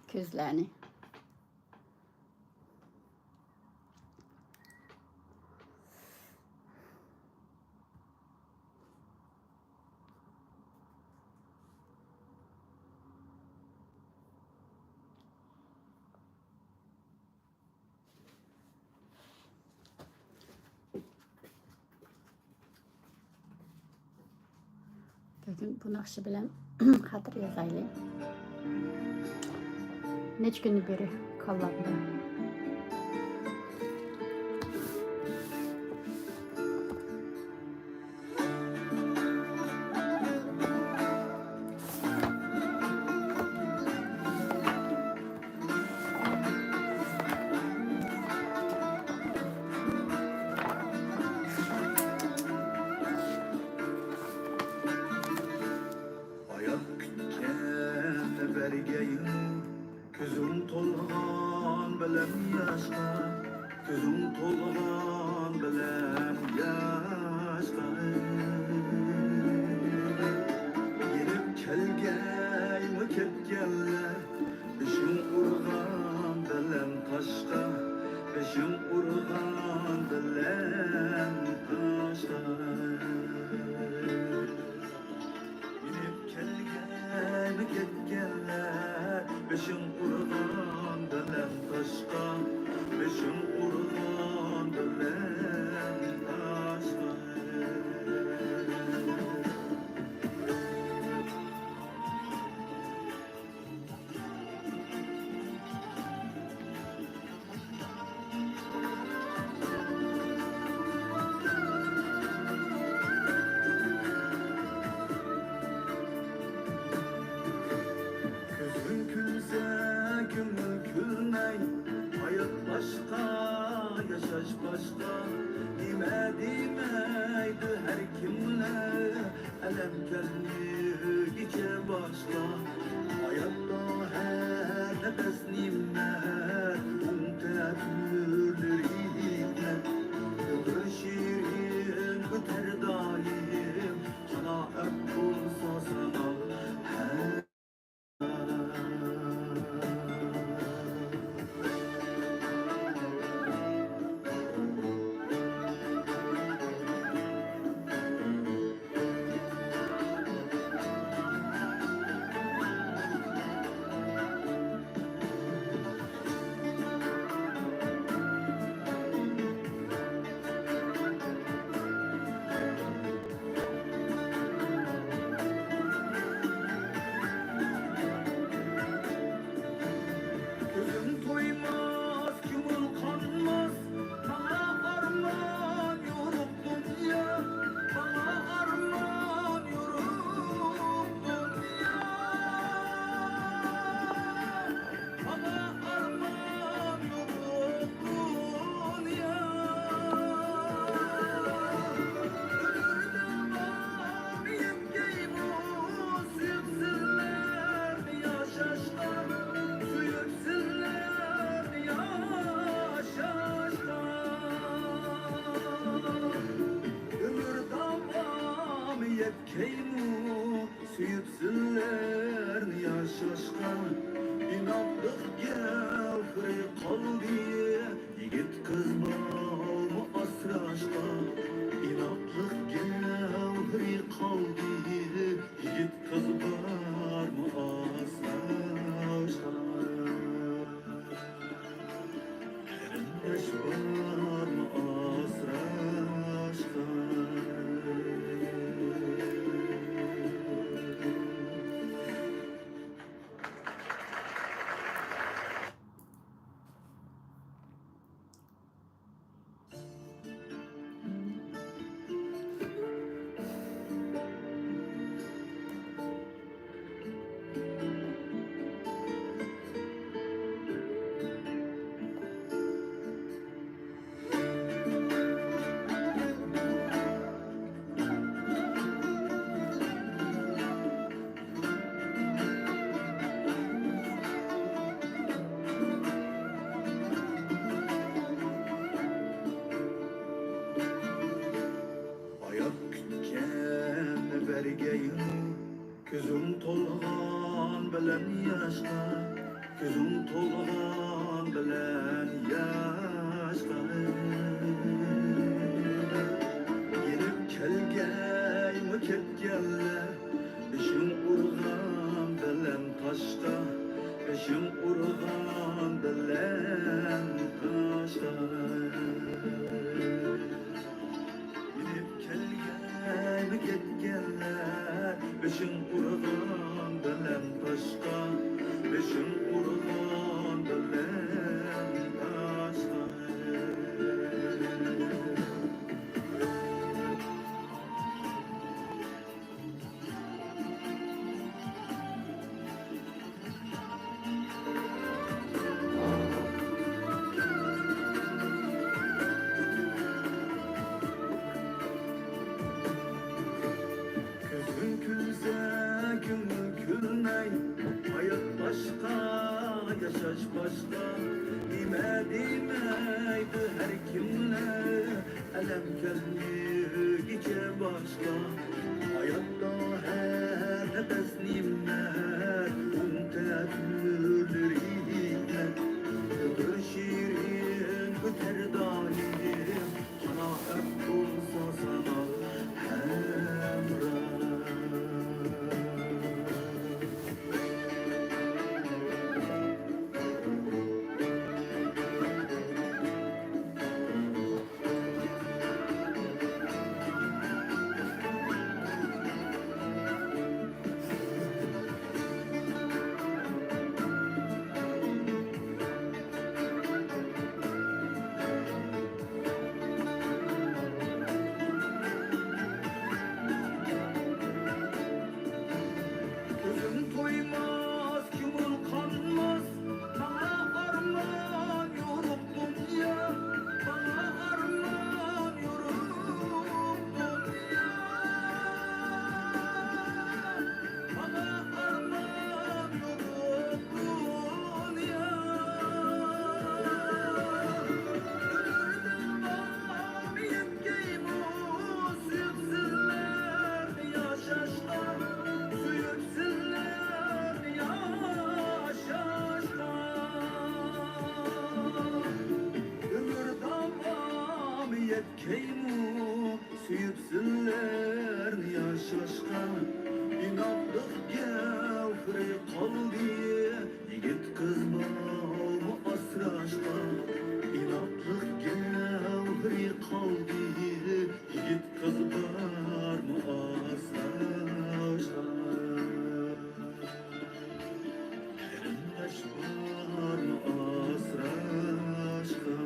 كۆزلەرنى. بۈگۈن بۇ ناخشا بىلەن خاتىرە يازايلى. نەچچە كۈندىن بېرى كاللامدا. ھايات كۈتكەن بەرگەيمۇ، كۆزۈڭ تولغان بىلەن ياشقا، كۆزۈڭ تولغان بىلەن ياشقا. يېنىپ كەلگەيمۇ كەتكەنلەر، بېشىڭ ئۇرغان بىلەن تاشقا، بېشىڭ ئۇرغان بىلەن تاشقا. يېنىپ كەلگەن كەتكەنلەر، بېشىڭ ئۇرغان بىلەن تاشقا، بېشىڭ ئۇرغان بىلەن تاشقا. كۆزۈڭ كۈلسە، كۆڭۈل كۈلمەي، ھايات باشقا، ياشاش باشقا، نېمە دېمەيدۇ ھەر كىملەر. ئەلەم كەلمىگۈچە باشقا، ھاياتتا ھەر نەپەس نېمە، ئۇنتە ئۆمۈرلىرى ھېكمەت. ئۆمۈر شېرىن ئۆتەر دائىم، قانائەت بولسا ساڭا كەيمۇ سۆيۈپ سىلەرنى ياشاشقا، ئىناقلىق گەۋھىرى قالدى، يىگىت قىز بالمۇ ئاسراشقا، ئىناقلىق گەۋھىرى قالدى، يىگىت قىز بالمۇ ئاسراشقا. قېرىنداش بارمۇ ئاسراشقا؟ ھايات كۈتكەننى بەرگەيمۇ، كۆزۈڭ تولغان بىلەن ياشقا، كۆزۈڭ تولغان بىلەن ياشقا. يېنىپ كەلگەيمۇ كەتكەنلەر، بېشىڭ ئۇرغان بىلەن تاشقا، بېشىڭ ئۇرغان بىلەن تاشقا. يېنىپ كەلگەن كەتكەنلەر، بېشىڭ ئۇرغان بىلەن تاشقا، بېشىڭ ئۇرغان بىلەن تاشقا. كۆزۈڭ كۈلسە، كۆڭۈل كۈلمەي، ھايات باشقا، ياشاش باشقا، نېمە دېمەيدۇ ھەر كىملەر. ئەلەم كەلمىگۈچە باشقا، ھاياتتا ھەر نەپەس نېمەت، ئۇنتە تۈرلىرى ھېكمەت. بىر شېرىن ئۆتەر دائىم، قانائەت بولسا ساڭا ھەمراھ. كۆزۈم تويماس، كۆڭۈل قانماس، ماڭا ئارمان يورۇق دۇنيا، ماڭا ئارمان يورۇق دۇنيا. ماڭا ئارمان يورۇق دۇنيا. ئۆمۈردە ماڭا يەتكەيمۇ سۆيۈپ سىلەرنى ياشاشقا، سۆيۈپ سىلەرنى ياشاشقا. ئۆمۈر داۋامى يەتكەيمۇ سۆيۈپ سىلەرنى ياشاشقا، ئىناقلىق گەۋھىرى قالدى، يىگىت قىز بالمۇ ئاسراشقا، ئىناقلىق گەۋھىرى قالدى، يىگىت قىز بارمۇ ئاسراشقا؟ قېرىنداش بارمۇ ئاسراشقا؟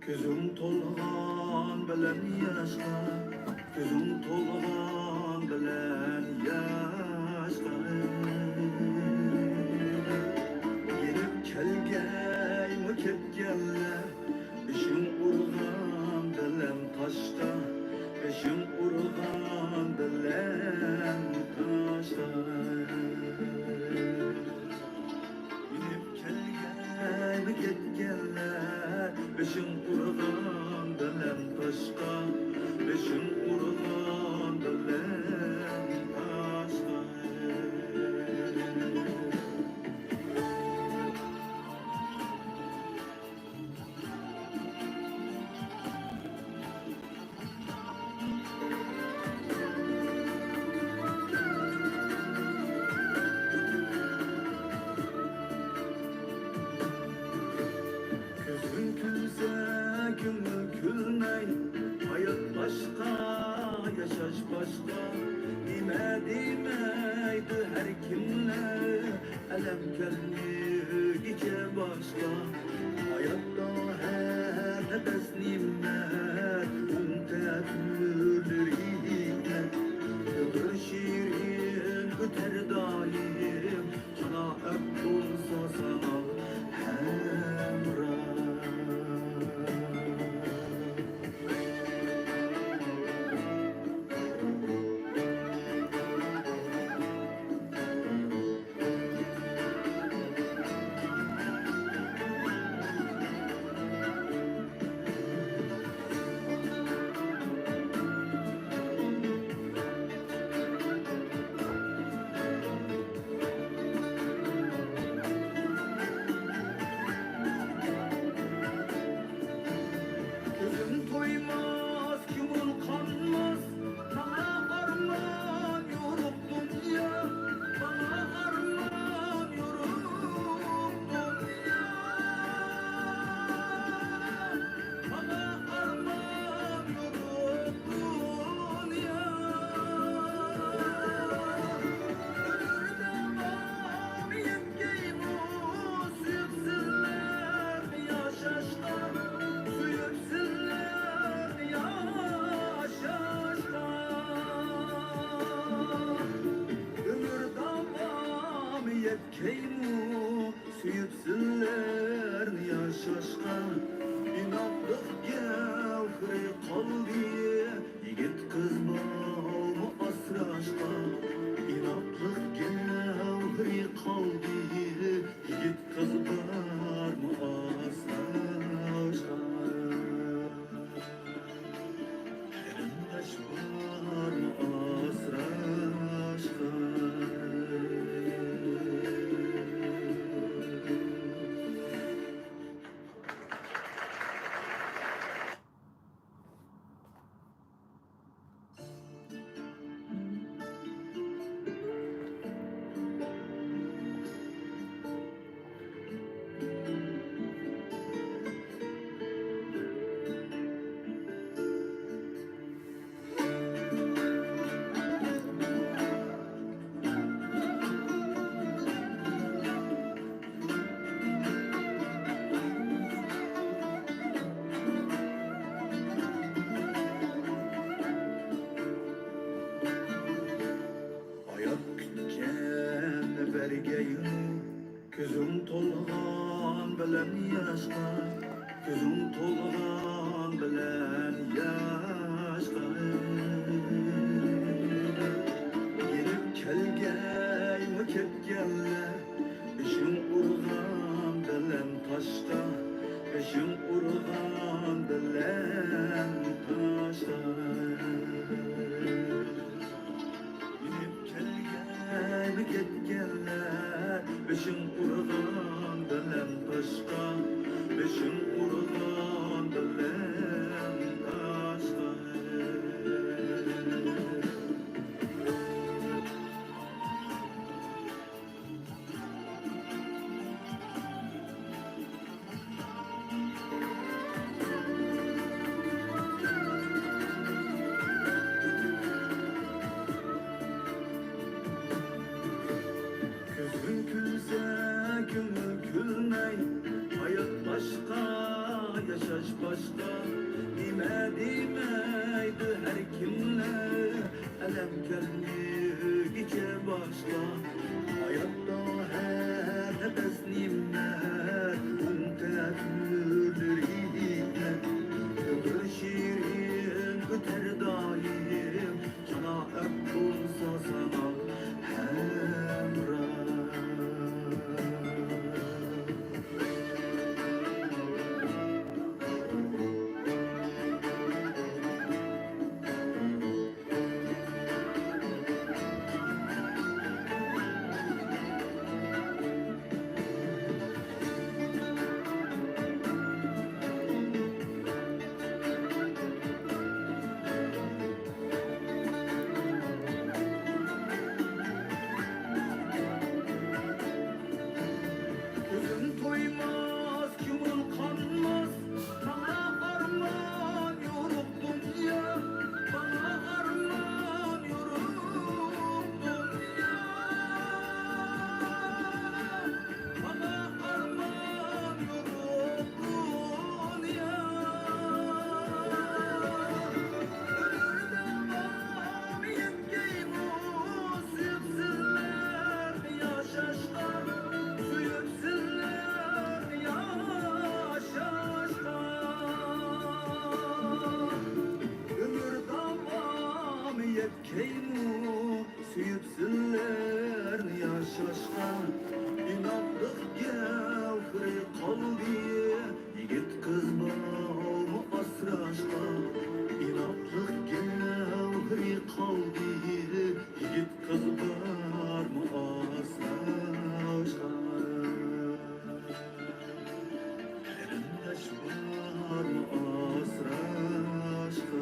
كۆزۈڭ تولغان بىلەن ياشقا، كۆزۈڭ تولغان بىلەن ياشقا. يېنىپ كەلگەيمۇ كەتكەنلەر، بېشىڭ ئۇرغان بىلەن تاشقا، بېشىڭ ئۇرغان بىلەن تاشقا. يېنىپ كەلگەن كەتكەنلەر، بېشىڭ ئۇرغان بىلەن تاشقا، بېشىڭ ئۇرغان بىلەن تاشقا. كۆزۈڭ كۈلسە، كۆڭۈل كۈلمەي، ھايات باشقا، ياشاش باشقا. نېمە دېمەيدۇ ھەر كىملەر، ئەلەم كەلمىگۈچە باشقا. ھاياتتا ھەر نەپەس نېمە، ئۇنتە تۈرلىرى. ئۆمۈر شېرىن ئۆتەر دائىم، قانائەت بولسا ساڭا ھەمراھ. كۆزۈم تويماس، كۆڭۈل قانماس، ماڭا ئارمان يورۇق دۇنيا، ماڭا ئارمان يورۇق دۇنيا، ماڭا ئارمان يورۇق دۇنيا. ئۆمۈر داۋامى يەتكەيمۇ سۆيۈپ سىلەرنى ياشاشقا، سۆيۈپ سىلەرنى ياشاشقا. ئۆمۈر داۋامى يەتكەيمۇ سۆيۈپ سىلەرنى ياشاشقا. ئىناقلىق گەۋھىرى قالدى يىگىت قىز بارمۇ ئاسراشقا. ئىناقلىق گەۋھىرى قالدى يىگىت قىز بارمۇ ئاسراشقا. قېرىنداش بارمۇ ئاسراشقا. ھايات كۈتكەن بەرگەينى، كۆزۈڭ تولغان بىلەن ياشقا، كۆزۈڭ تولغان بىلەن ياشقا. يېنىپ كەلگەيمۇ كەتكەنلەر، بېشىڭ ئۇرغان بىلەن تاشقا، بېشىڭ ئۇرغان بىلەن تاشقا. يېنىپ كەلگەن كەتكەنلەر، بېشىڭ ئۇرغان بىلەن تاشقا، بېشىڭ ئۇرغان بىلەن تاشقا. كەلمىگۈچە باشقا، ھاياتتا ھەر نەپەس نېمە، ئۇنتە تۈرلىرى، ئۆمۈر شېرىن ئۆتەر دائىم، قانائەت بولسا ساڭا ھەمراھ. كۆزۈم تويماس، كۆڭۈل قانماس، ماڭا ئارمان يورۇق دۇنيا، ماڭا ئارمان يورۇق دۇنيا، ماڭا ئارمان يورۇق دۇنيا. ئۆمۈر داۋامى يەتكەيمۇ سۆيۈپ سىلەرنى ياشاشقا، سۆيۈپ سىلەرنى ياشاشقا. ئۆمۈر داۋامى يەتكەيمۇ سۆيۈپ سىلەرنى ياشاشقا. ئىناقلىق گەۋھىرى قالدى يىگىت قىز بارمۇ ئاسراشقا؟ ئىناقلىق گەۋھىرى قالدى يىگىت قىز بارمۇ ئاسراشقا؟ قېرىنداش بارمۇ ئاسراشقا؟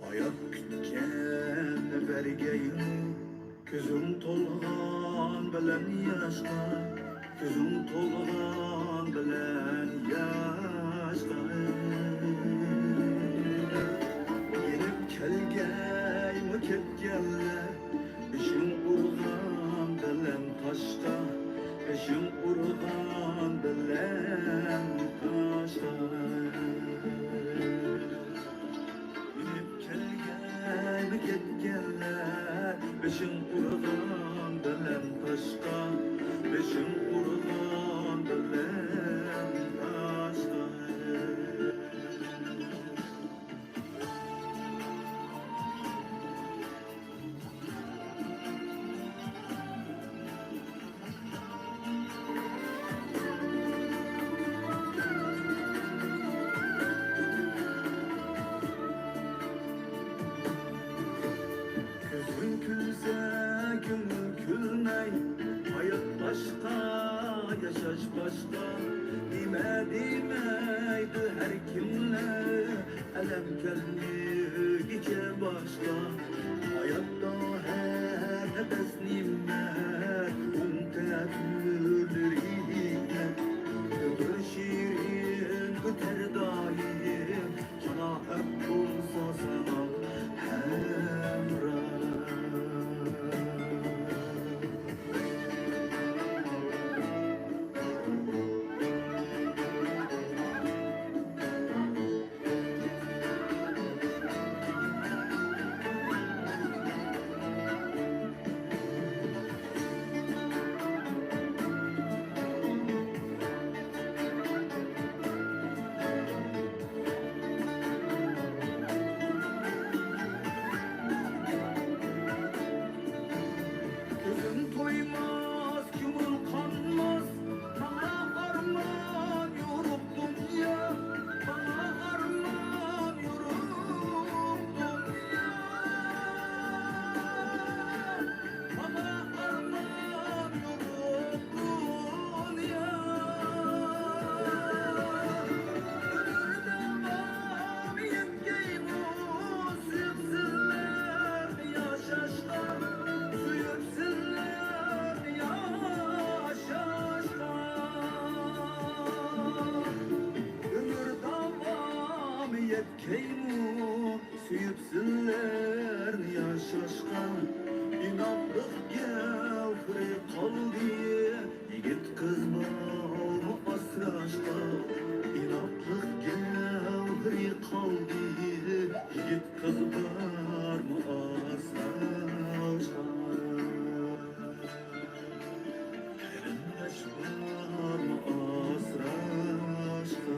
ھايات كۈتكەننى بەرگەيمۇ، كۆزۈڭ تولغان بىلەن ياشقا، كۆزۈڭ تولغان بىلەن ياشقا. يېنىپ كەلگەيمۇ كەتكەنلەر، بېشىڭ ئۇرغان بىلەن تاشقا، بېشىڭ ئۇرغان بىلەن تاشقا. يېنىپ كەلگەيمۇ كەتكەنلەر، بېشىڭ ئۇرغان بىلەن تاشقا، بېشىڭ ئۇرغان بىلەن تاشقا. كۆزۈڭ كۈلسە، كۆڭۈل كۈلمەي، ھايات باشقا، ياشاش باشقا، نېمە دېمەيدۇ ھەر كىملەر. ئەلەم كەلمىگۈچە باشقا، ھاياتتا ھەر نەپەس نېمە، ئۇنتە تۈرلىرى، ئۆمۈر شېرىن ئۆتەر دائىم، قانائەت بولسا ساڭا ھەمراھ. سۆيۈپ سىلەرنى ياشاشقا، ئىناقلىق گەۋھىرى قالدى، يىگىت قىز بارمۇ ئاسراشقا؟ ئىناقلىق گەۋھىرى قالدى، يىگىت قىز بارمۇ ئاسراشقا؟ قېرىنداش بارمۇ ئاسراشقا؟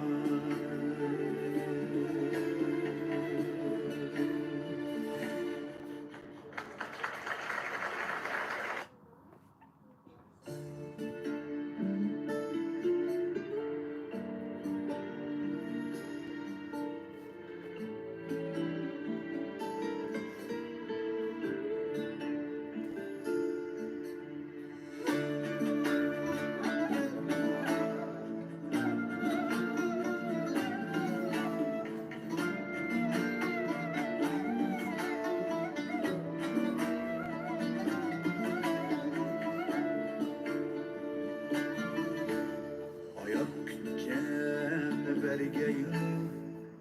ھايات كۈتكەننى بەرگەيمۇ،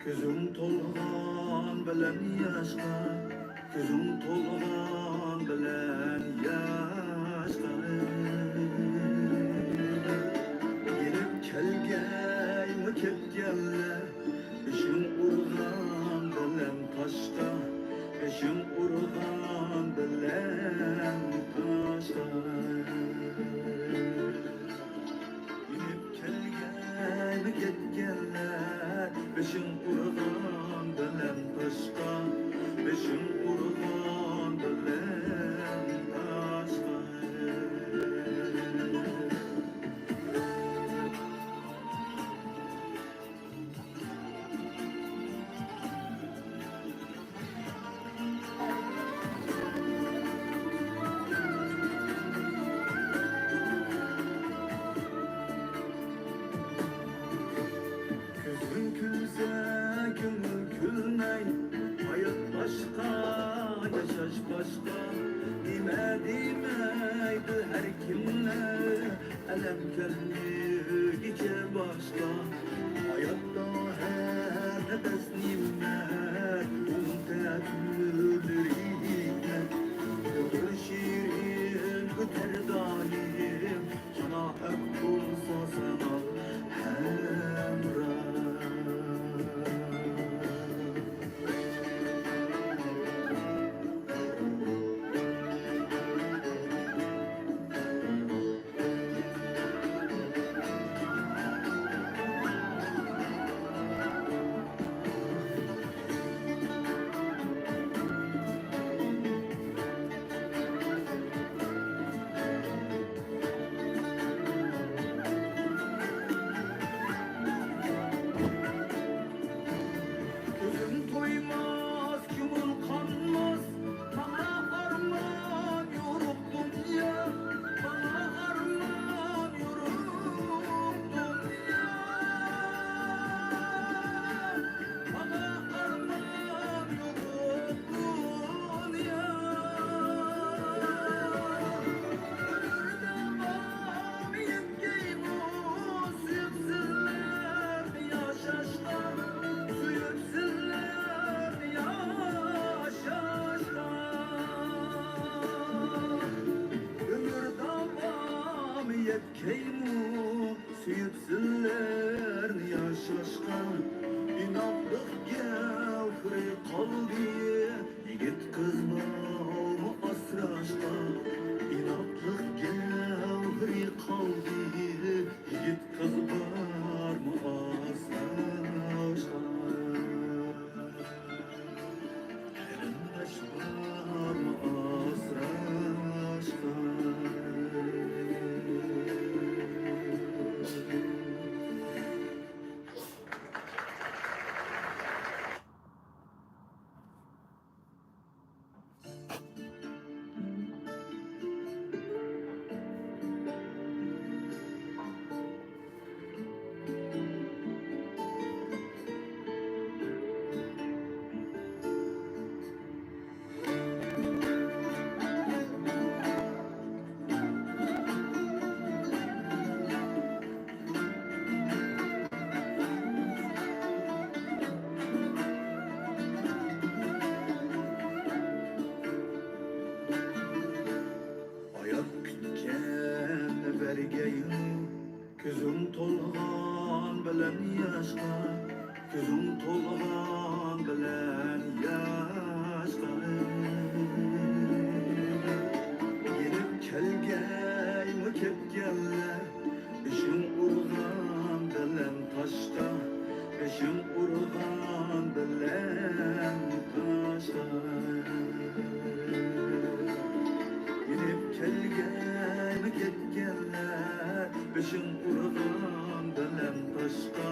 كۆزۈڭ تولغان بىلەن ياشقا، كۆزۈڭ تولغان بىلەن ياشقا. يېنىپ كەلگەيمۇ كەتكەنلەر، بېشىڭ ئۇرغان بىلەن تاشقا، بېشىڭ ئۇرغان بىلەن تاشقا. يېنىپ كەلگەن كەتكەنلەر، بېشىڭ ئۇرغان بىلەن تاشقا، بېشىڭ ئۇرغان بىلەن تاشقا. كۆزۈڭ كۈلسە، كۆڭۈل كۈلمەي، ھايات باشقا، ياشاش باشقا، نېمە دېمەيدۇ ھەر كىملەر. ئەلەم كەلمىگۈچە باشقا، ھاياتتا ھەر نەپەس نېمە، ئۇنىڭ تەتۈرلىرى ھېكمەت. ئۆمۈر شېرىن ئۆتەر دائىم، قانائەت بولسا ساڭا ھەمراھ. كۆزۈم تويماس، كۆڭۈل قانماس، ماڭا ئارمان يورۇق دۇنيا، ماڭا ئارمان يورۇق دۇنيا، ماڭا ئارمان يورۇق دۇنيا. ئۆمۈر داۋامى يەتكەيمۇ، سۆيۈپ سىلەرنى ياشاشقا، سۆيۈپ سىلەرنى ياشاشقا. ئۆمۈر داۋامى يەتكەيمۇ، سۆيۈپ سىلەرنى ياشاشقا، ئىناقلىق گەۋھىرى قالدى، يىگىت قىز بالىنى ئاسراشقا. ئىناقلىق گەۋھىرى قالدى، يىگىت قىز بالىنى ئاسراشقا. قېرىنداش بارمۇ ئاسراشقا؟ كۆزۈڭ تولغان بىلەن ياشقا، كۆزۈڭ تولغان بىلەن ياشقا. يېنىپ كەلگەيمۇ كەتكەنلەر، بېشىڭ ئۇرغان بىلەن تاشقا، بېشىڭ ئۇرغان بىلەن تاشقا. يېنىپ كەلگەيمۇ كەتكەنلەر، بېشىڭ ئۇرغان بىلەن تاشقا،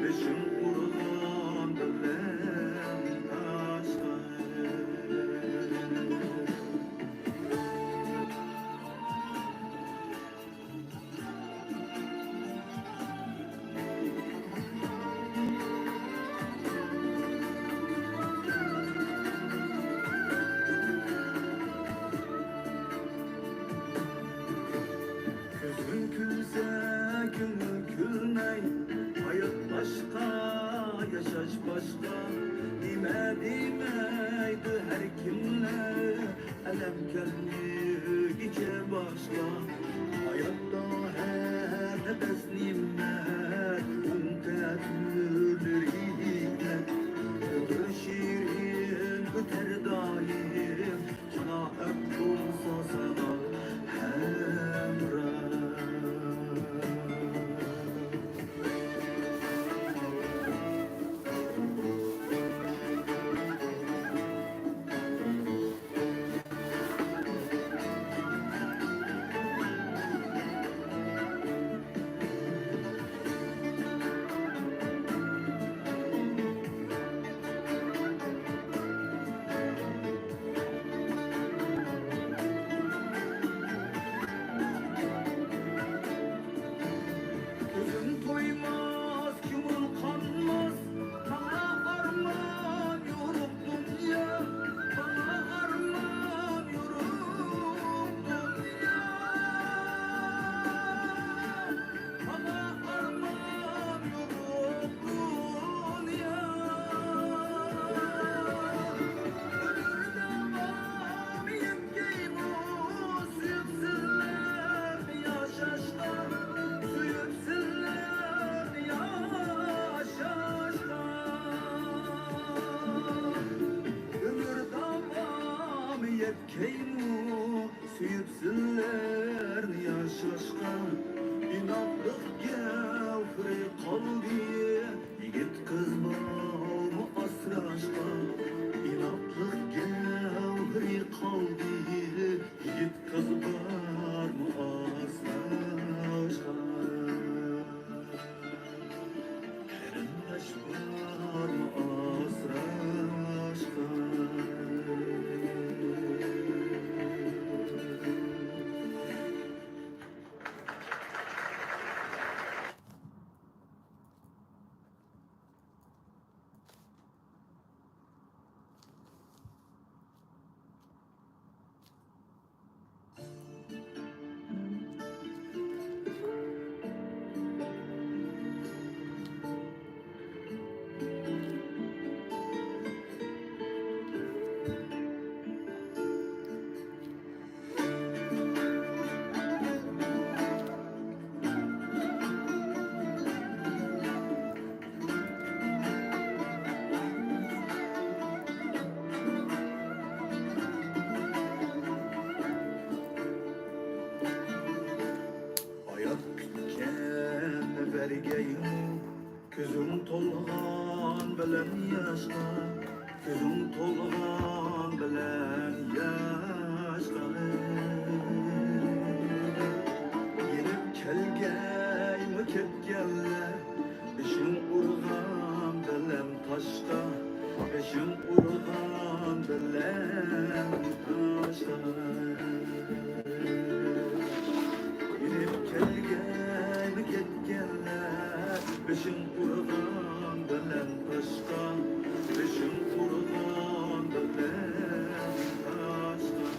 بېشىڭ ئۇرغان بىلەن تاشقا. كۆزۈڭ كۈلسە، كۆڭۈل كۈلمەي، ھايات باشقا، ياشاش باشقا، نېمە دېمەيدۇ ھەر كىملەر. ئەلەم كەلمىگۈچە باشقا، ھاياتتا ھەر نەپەس نېمە، ئۇنتە تۈرلىرى ئۆمۈر شېرىن ئۆتەر دائىم، قانائەت بولسا ساڭا ھەمراھ. كۆزۈم تويماس، كۆڭۈل قانماس، ماڭا ئارمان يورۇق دۇنيا، ماڭا ئارمان يورۇق دۇنيا، ماڭا ئارمان يورۇق دۇنيا. ئۆمۈر داۋامى يەتكەيمۇ سۆيۈپ سىلەرنى ياشاشقا، سۆيۈپ سىلەرنى ياشاشقا. ئۆمۈر داۋامى يەتكەيمۇ سۆيۈپ سىلەرنى ياشاشقا، ئىناقلىق گەۋھىرى قالدى، يىگىت قىز بارمۇ ئاسراشقا؟ ئىناقلىق گەۋھىرى قالدى، يىگىت قىز بارمۇ ئاسراشقا؟ قېرىنداش بارمۇ ئاسراشقا؟ ھايات كۈتكەن بەرگەيمۇ، كۆزۈڭ تولغان بىلەن ياشقا، كۆزۈڭ تولغان بىلەن ياشقا. يېنىپ كەلگەيمۇ كەتكەنلەر، بېشىڭ ئۇرغان بىلەن تاشقا، بېشىڭ ئۇرغان بىلەن تاشقا. يېنىپ كەلگەيمۇ كەتكەنلەر، بېشىڭ ئۇرغان بىلەن تاشقا، بېشىڭ ئۇرغان بىلەن تاشقا.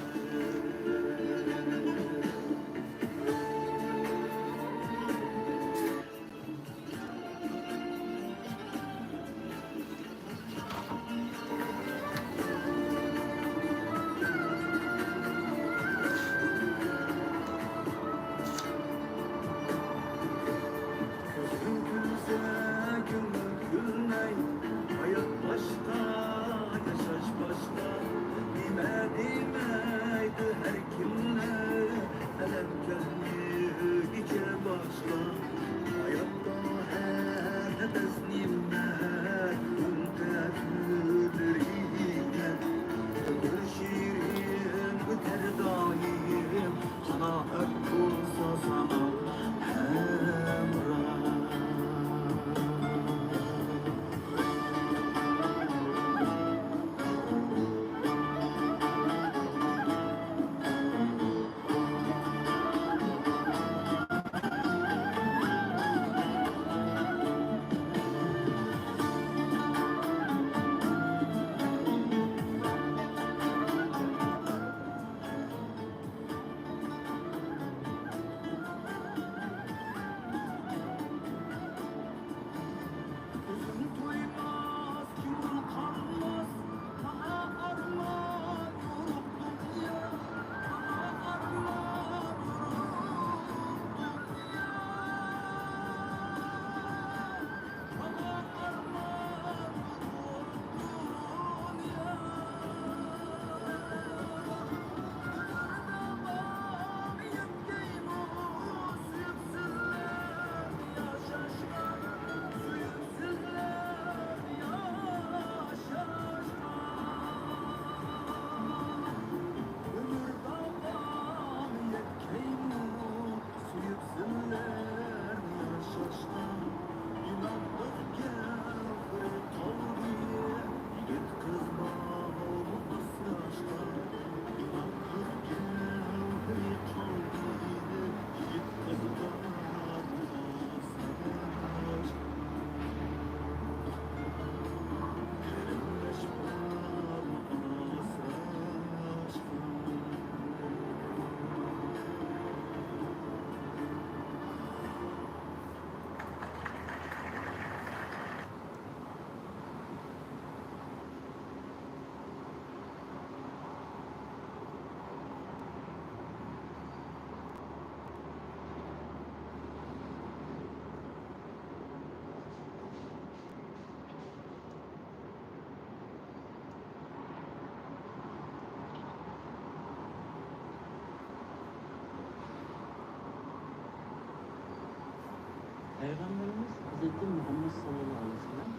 پەيغەمبىرىمىز ھەزرىتى مۇھەممەد ساللاللاھۇ ئەلەيھى ۋەسەللەم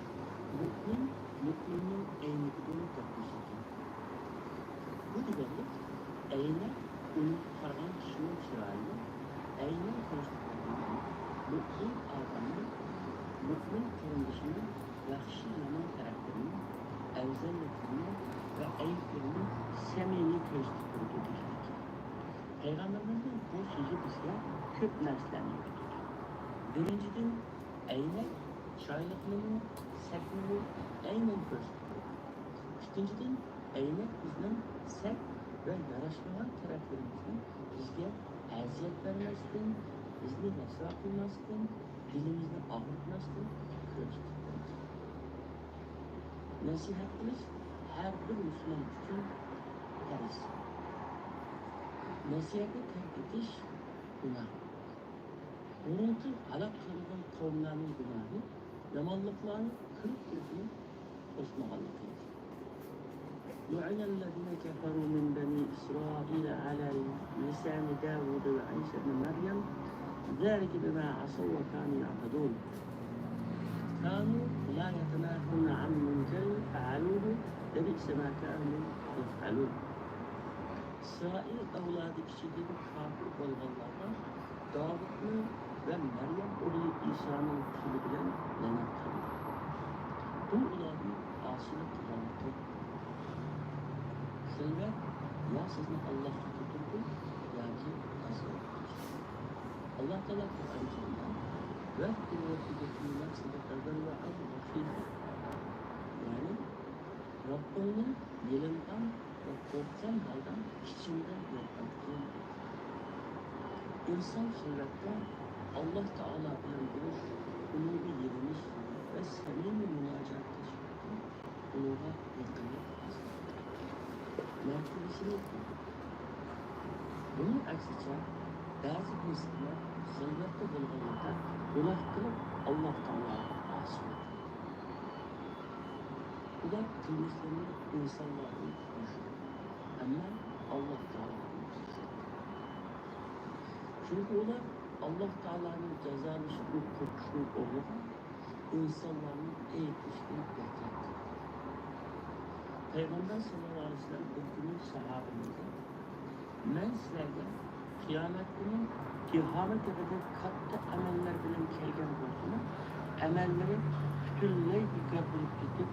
مۆمىن مۆمىننىڭ ئەينىكىدىن گەپلىشىدۇ. بۇ دېگەنلىك، ئەينەك ئۇنىڭغا قارىغان كىشىنىڭ چىرايىنى، ئەينەك كۆرسىتىپ بەرگەن مۆمىن ئادەمنىڭ، مۆمىن قېرىندىشىنىڭ ياخشى-يامان تەرەپلىرىنى، ئەۋزەللىكلىرىنى ۋە ئەيىبلىرىنى سەمىمىي كۆرسىتىپ بېرىدۇ دېگەنلىك. پەيغەمبىرىمىزنىڭ بۇ سۆزى بىزگە كۆپ نەرسىلەرنى ئۆگىتىدۇ. بىرىنچىدىن، ئەينەك چىرايلىقنىمۇ، سەتنىمۇ ئەينەن كۆرسىتىپ بېرىدۇ. ئىككىنچىدىن، ئەينەك بىزنىڭ سەت ۋە ياراشمىغان تەرەپلىرىمىزنى بىزگە ئەزىيەت بەرمەستىن، بىزنى رەسۋا قىلماستىن، دىلىمىزنى ئاغرىتماستىن كۆرسىتىپ بېرىدۇ. نەسىھەت قىلىش ھەر بىر مۇسۇلمان ئۈچۈن پەرز. نەسىھەتنى تەرك ئېتىش گۇناھ. بۇنىڭدىن ھالاك قىلىنغان قەۋملەرنىڭ گۇناھى يامانلىقلارنى كىرىپ كىرىپمۇ قوشمىغانلىقى. لعن الذين كفروا من بني إسرائيل على لسان داود وعيسى ابن مريم ذلك بما عصوا وكانوا يعتدون. كانوا لا يتناهون عن منكر فعلوه لبئس ما كانوا يفعلون. ئىسرائىل ئەۋلادى ئىچىدىن كاپىر بولغانلارغا داۋۇتنى ۋە مەريەم ئوغلى ئىسانىڭ تىلى بىلەن لەنەت قىلدى. بۇ ئۇلارنىڭ ئاسىيلىق قىلغانلىقى. خىلۋەت يا سىزنى ئاللاھقا كۆتۈرىدۇ ياكى ئازايتىدۇ. ئاللاھ تائالا قۇرئان كەرىمدە، واذكر ربك في نفسك تضرعا وخيفة، يەنى رەببىڭنى يېلىنغان ۋە قورققان ھالدا ئىچىڭدە ياد قىل. ئىنسان خىلۋەتتە ئاللاھ تائالا بىلەن بولۇش، ئۇنىڭغا يېلىنىش ۋە سەمىمىي مۇناجات قىلىش ئارقىلىق ئۇنىڭغا يېقىنلىق ھاسىل قىلىدۇ. مەرتىۋىسىنى يۇقىرى. بۇنىڭ ئەكسىچە، بەزى ئىنسانلار خىلۋەتتە بولغانلىقتا گۇناھ قىلىپ، ئاللاھ تائالاغا ئاسىي بولىدۇ. ئۇلار قىلمىشلىرىنى ئىنسانلاردىن يوشۇرىدۇ، ئەمما ئاللاھ تائالادىن گىزلەيدۇ. چۈنكى ئۇلار ئاللاھ تائالانىڭ جازالىشىدىن قورقۇشنىڭ ئورنىغا ئىنسانلارنىڭ ئەيىبلىشىدىن ئېھتىيات قىلىدۇ. پەيغەمبەر ساللاللاھۇ ئەلەيھى ۋەسەللەم بىر كۈنى ساھابىلىرىگە، مەن سىلەرگە قىيامەت كۈنى تىھامە تېغىدىن كاتتا ئەمەللەر بىلەن كەلگەن بولسىمۇ، ئەمەللىرى پۈتۈنلەي بىكار بولۇپ كېتىپ،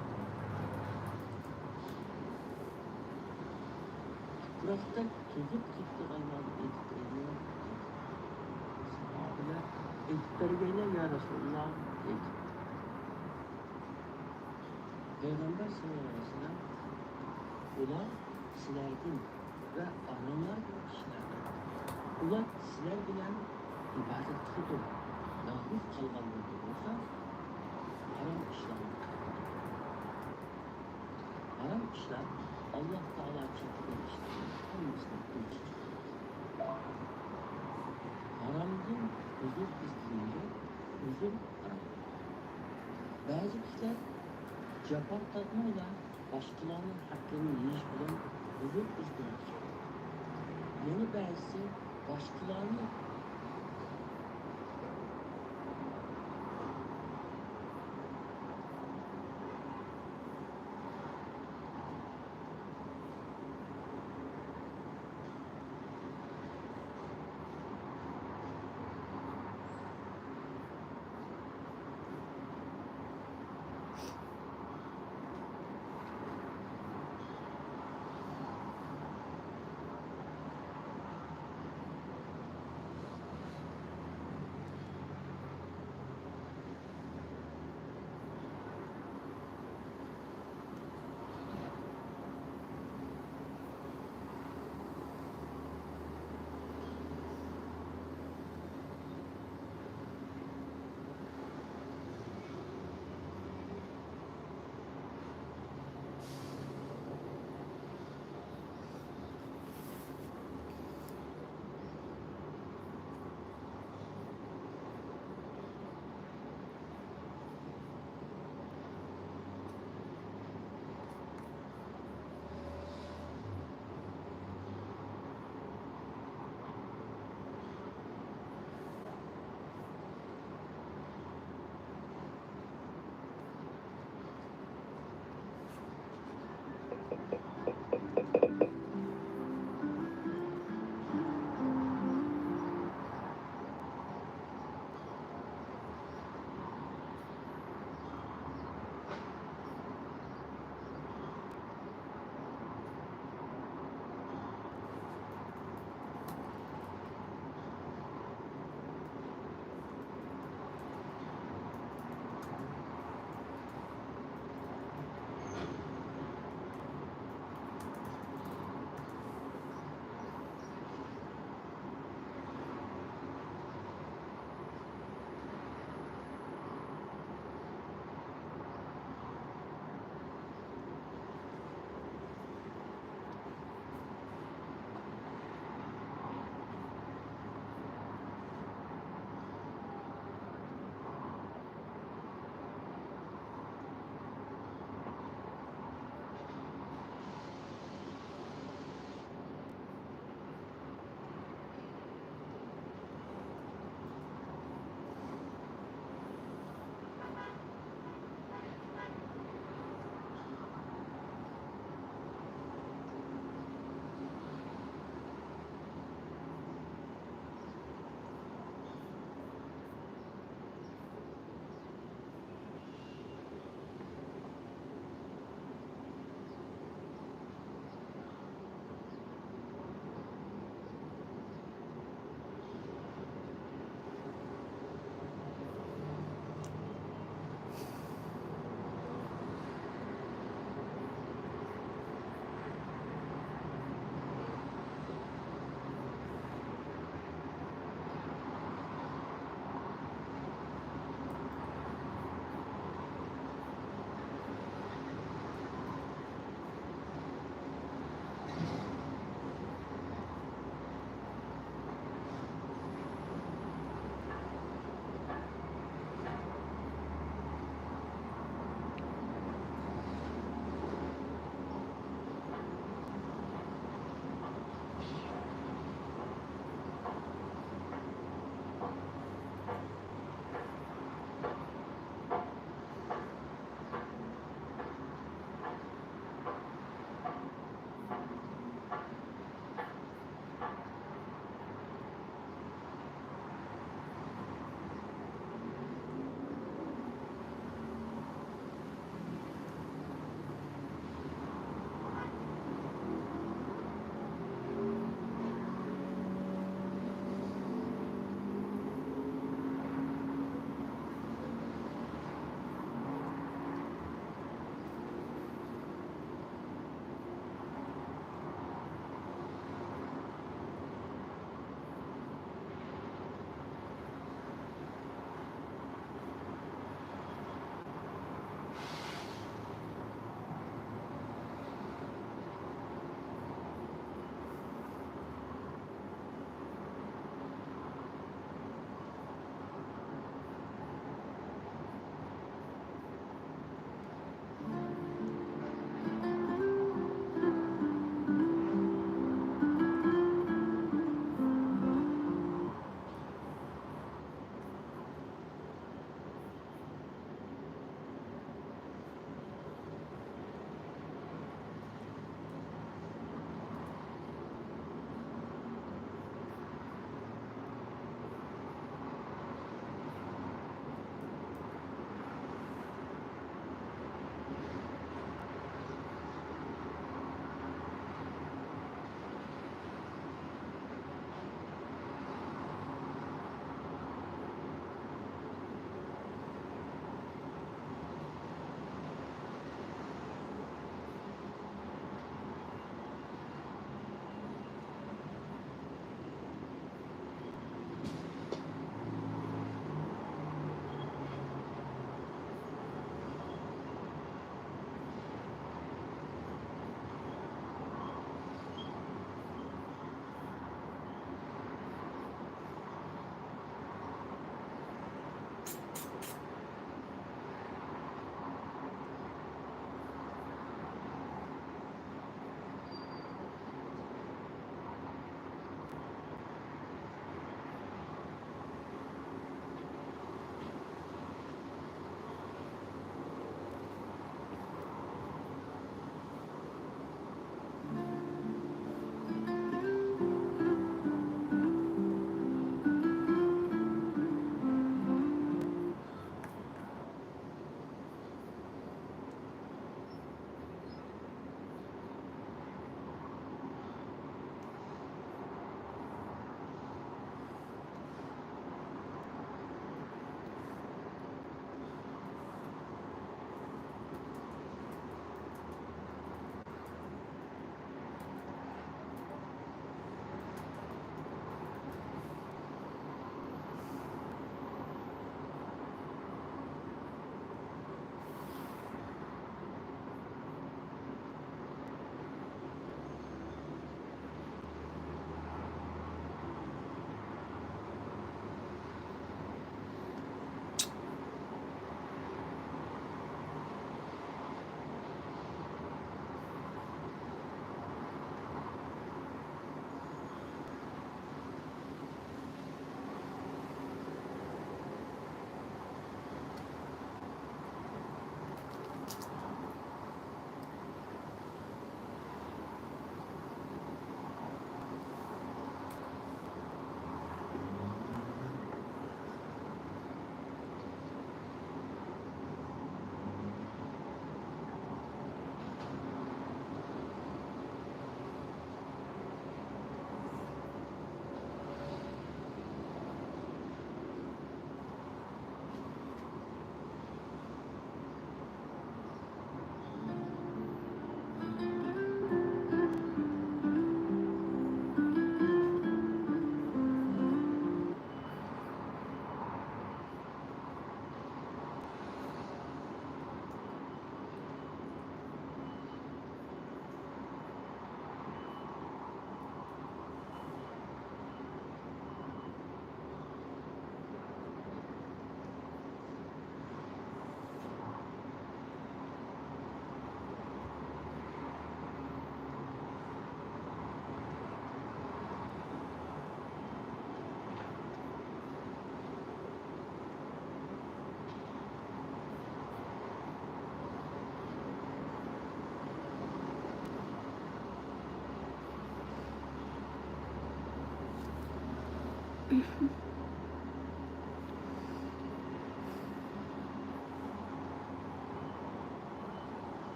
تۇپراقتەك توزۇپ كېتىدىغانلارنى ئېيتىپ بېرەيلى، دېدى. ساھابىلەر، ئېيتىپ بەرگەيلى، يا رەسۇلاللا، دېدى. پەيغەمبەر ساللاللاھۇ ئەلەيھى ۋەسەللەم، ئۇلار سىلەردىن ۋە ئاراملاردىن كىشىلەردۇر. ئۇلار سىلەر بىلەن ئىبادەت قىلىدۇ، يالغۇز قالغانلىرىدا بولسا ھارام ئىشلارنى قىلىدۇ. ھارام ئىشلار ئاللاھ تائالا چەكلىگەن ئىشلارنىڭ ھەممىسىدىن ئۆزى چىقىدۇ. ھارامدىن ئۆزۈر ئىزدىگەنگە ئۆزۈر ھارام. بەزى كىشىلەر جاپا تارتمايلا باشقىلارنىڭ ھەققىنى يېيىش بىلەن ئۆزۈر ئىزدەيدۇ. يەنە بەزىسى باشقىلارنى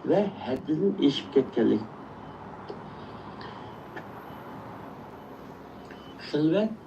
ۋە ھەددىدىن ئېشىپ كەتكەنلىك. خىلۋەت.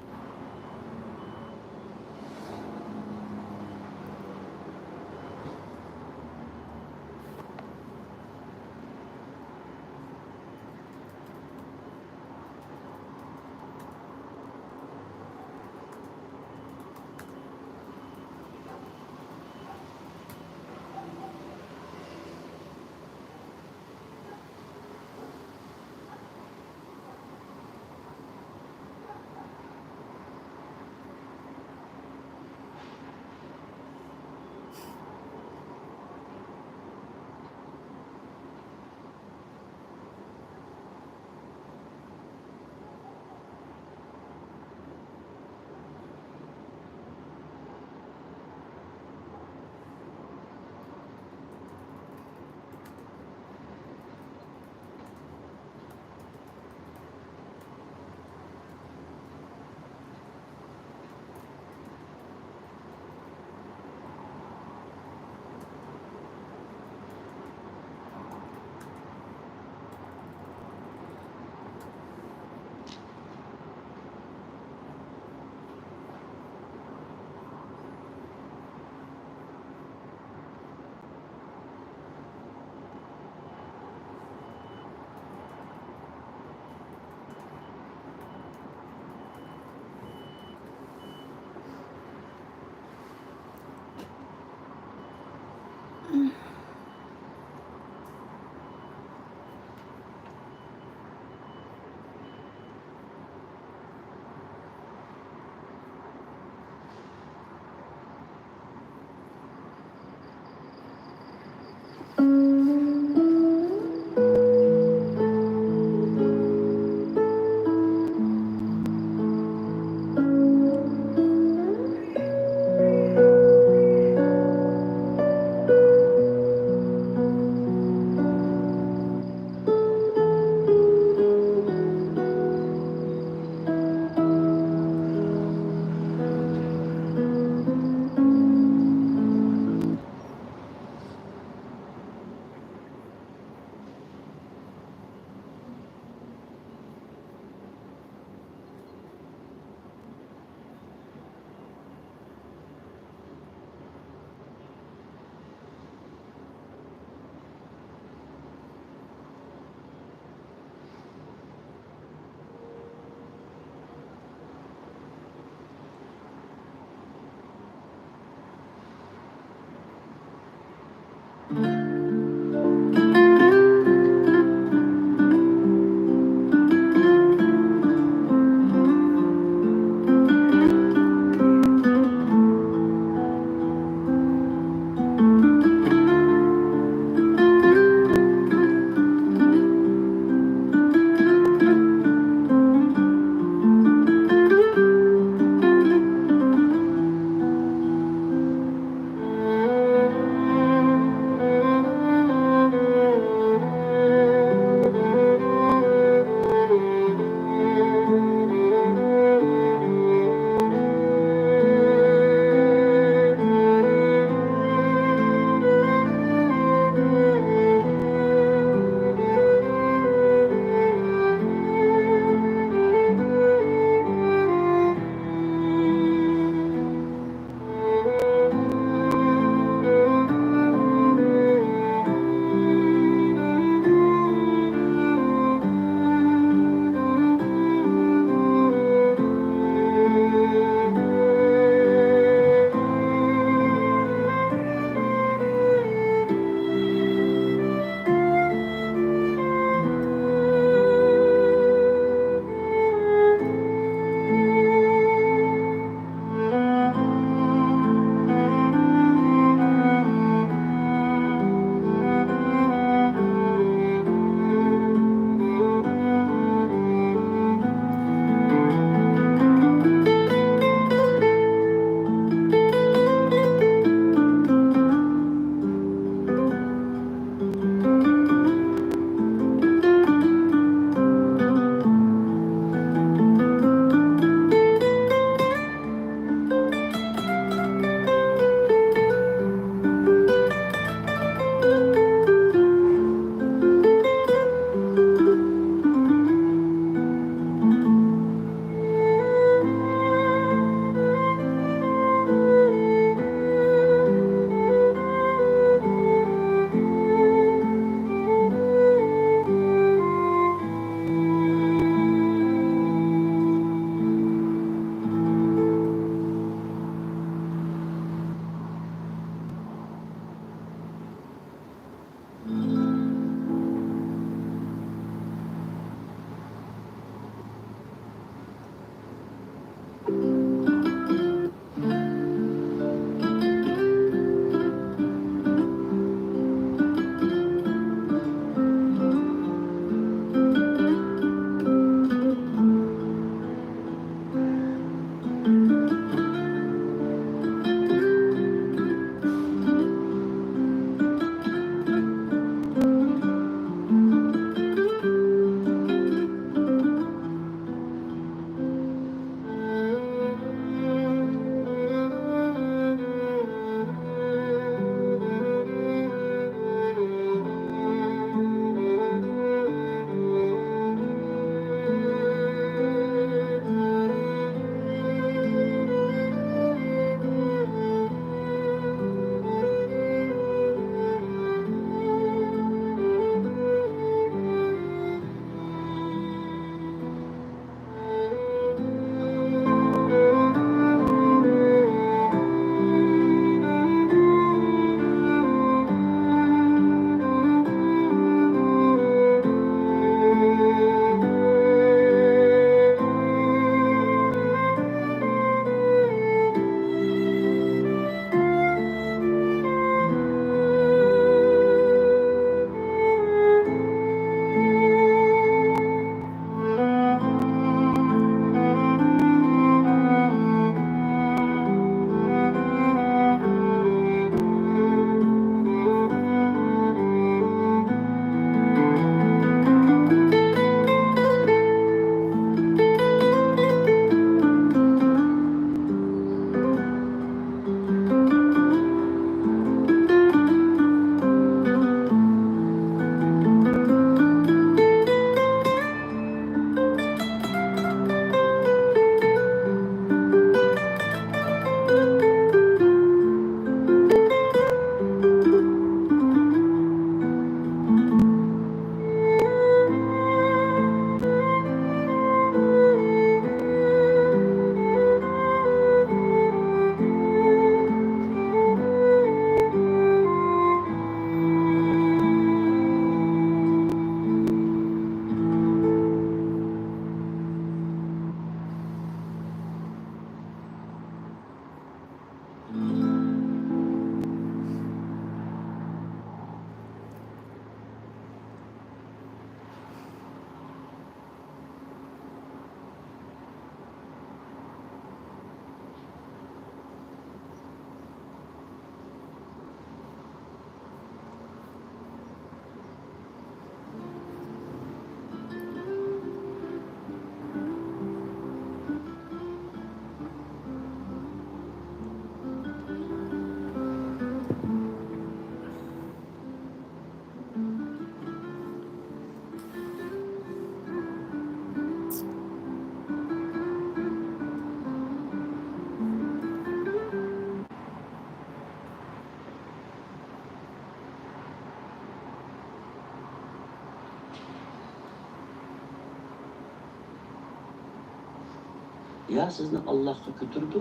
يا سىزنى ئاللاھقا كۆتۈرىدۇ،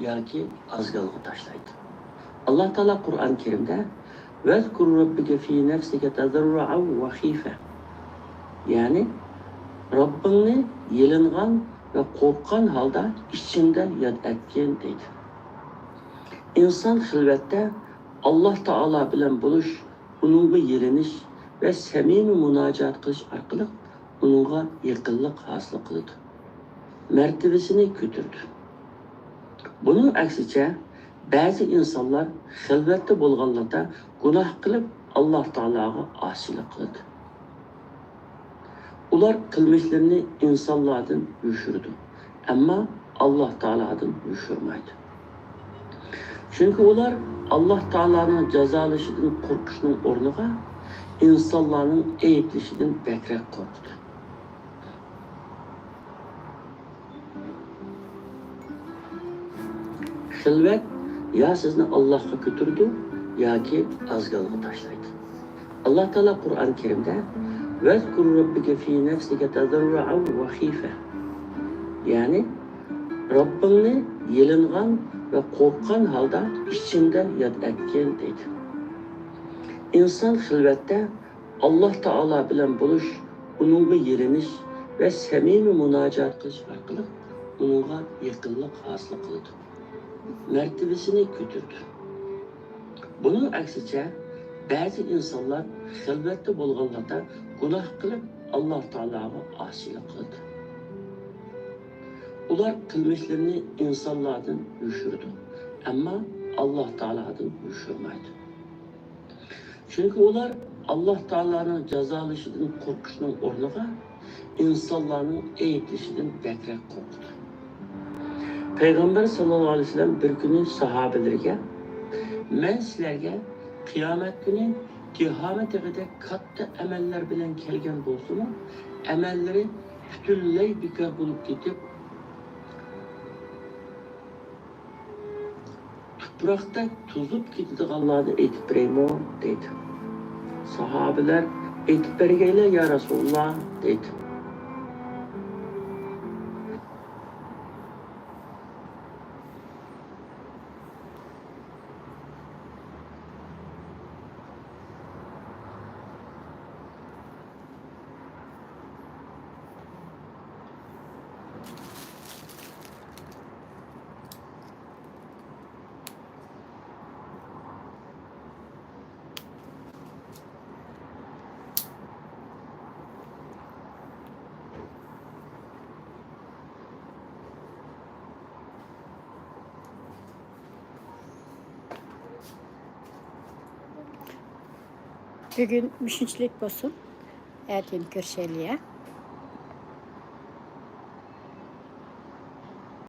ياكى ئازگالغا تاشلايدۇ. ئاللاھ تائالا قۇرئان كەرىمدە، «ۋەزكۇر رەببىكە فى نەفسىكە تەزەررۇئەن ۋە خىفە.» يەنى، رەببىڭنى يېلىنغان ۋە قورققان ھالدا ئىچىڭدە ياد ئەتكىن، دەيدۇ. ئىنسان خىلۋەتتە ئاللاھ تائالا بىلەن بولۇش، ئۇنىڭغا يېلىنىش ۋە سەمىمىي مۇناجات قىلىش ئارقىلىق ئۇنىڭغا يېقىنلىق ھاسىل قىلىدۇ، مەرتىۋىسىنى كۆتۈرىدۇ. بۇنىڭ ئەكسىچە، بەزى ئىنسانلار خىلۋەتتە بولغانلىقتا گۇناھ قىلىپ، ئاللاھ تائالاغا ئاسىيلىق قىلىدۇ. ئۇلار قىلمىشلىرىنى ئىنسانلاردىن يوشۇرىدۇ، ئەمما ئاللاھ تائالادىن يوشۇرمايدۇ. چۈنكى ئۇلار ئاللاھ تائالانىڭ جازالىشىدىن قورقۇشنىڭ ئورنىغا ئىنسانلارنىڭ ئەيىبلىشىدىن بەكرەك قورقىدۇ. خىلۋەت يا سىزنى ئاللاھقا كۆتۈرىدۇ، ياكى ئازگالغا تاشلايدۇ. ئاللاھ تائالا قۇرئان كەرىمدە، «ۋەزكۇر رەببىكە فى نەفسىكە تەزەررۇئەن ۋە خىفە.» يەنى، رەببىڭنى يېلىنغان ۋە قورققان ھالدا ئىچىڭدە ياد ئەتكىن، دەيدۇ. ئىنسان خىلۋەتتە ئاللاھ تائالا بىلەن بولۇش، ئۇنىڭغا يېلىنىش ۋە سەمىمىي مۇناجات قىلىش ئارقىلىق ئۇنىڭغا يېقىنلىق ھاسىل قىلىدۇ، مەرتىۋىسىنى كۆتۈرىدۇ. بۇنىڭ ئەكسىچە، بەزى ئىنسانلار خىلۋەتتە بولغانلىقتا گۇناھ قىلىپ، ئاللاھ تائالاغا ئاسىيلىق قىلىدۇ. ئۇلار قىلمىشلىرىنى ئىنسانلاردىن يوشۇرىدۇ، ئەمما ئاللاھ تائالادىن يوشۇرمايدۇ. چۈنكى ئۇلار ئاللاھ تائالانىڭ جازالىشىدىن قورقۇشنىڭ ئورنىغا ئىنسانلارنىڭ ئەيىبلىشىدىن بەكرەك قورقىدۇ. پەيغەمبەر ساللاللاھۇ ئەلەيھى ۋەسەللەم بىر كۈنى ساھابىلىرىگە، «مەن سىلەرگە قىيامەت كۈنى تىھامە تېغىدەك كاتتا ئەمەللەر بىلەن كەلگەن بولسىمۇ، ئەمەللىرى پۈتۈنلەي بىكار بولۇپ كېتىپ، تۇپراقتەك توزۇپ كېتىدىغانلارنى ئېيتىپ بېرەيمۇ؟» دەيدۇ. ساھابىلەر، «ئېيتىپ بەرگەيلى، يا رەسۇلاللا» دەيدۇ. بۈگۈن مۇشۇنچىلىك بولسۇن. ئەتىگىن كۆرۈشەيلى، يا.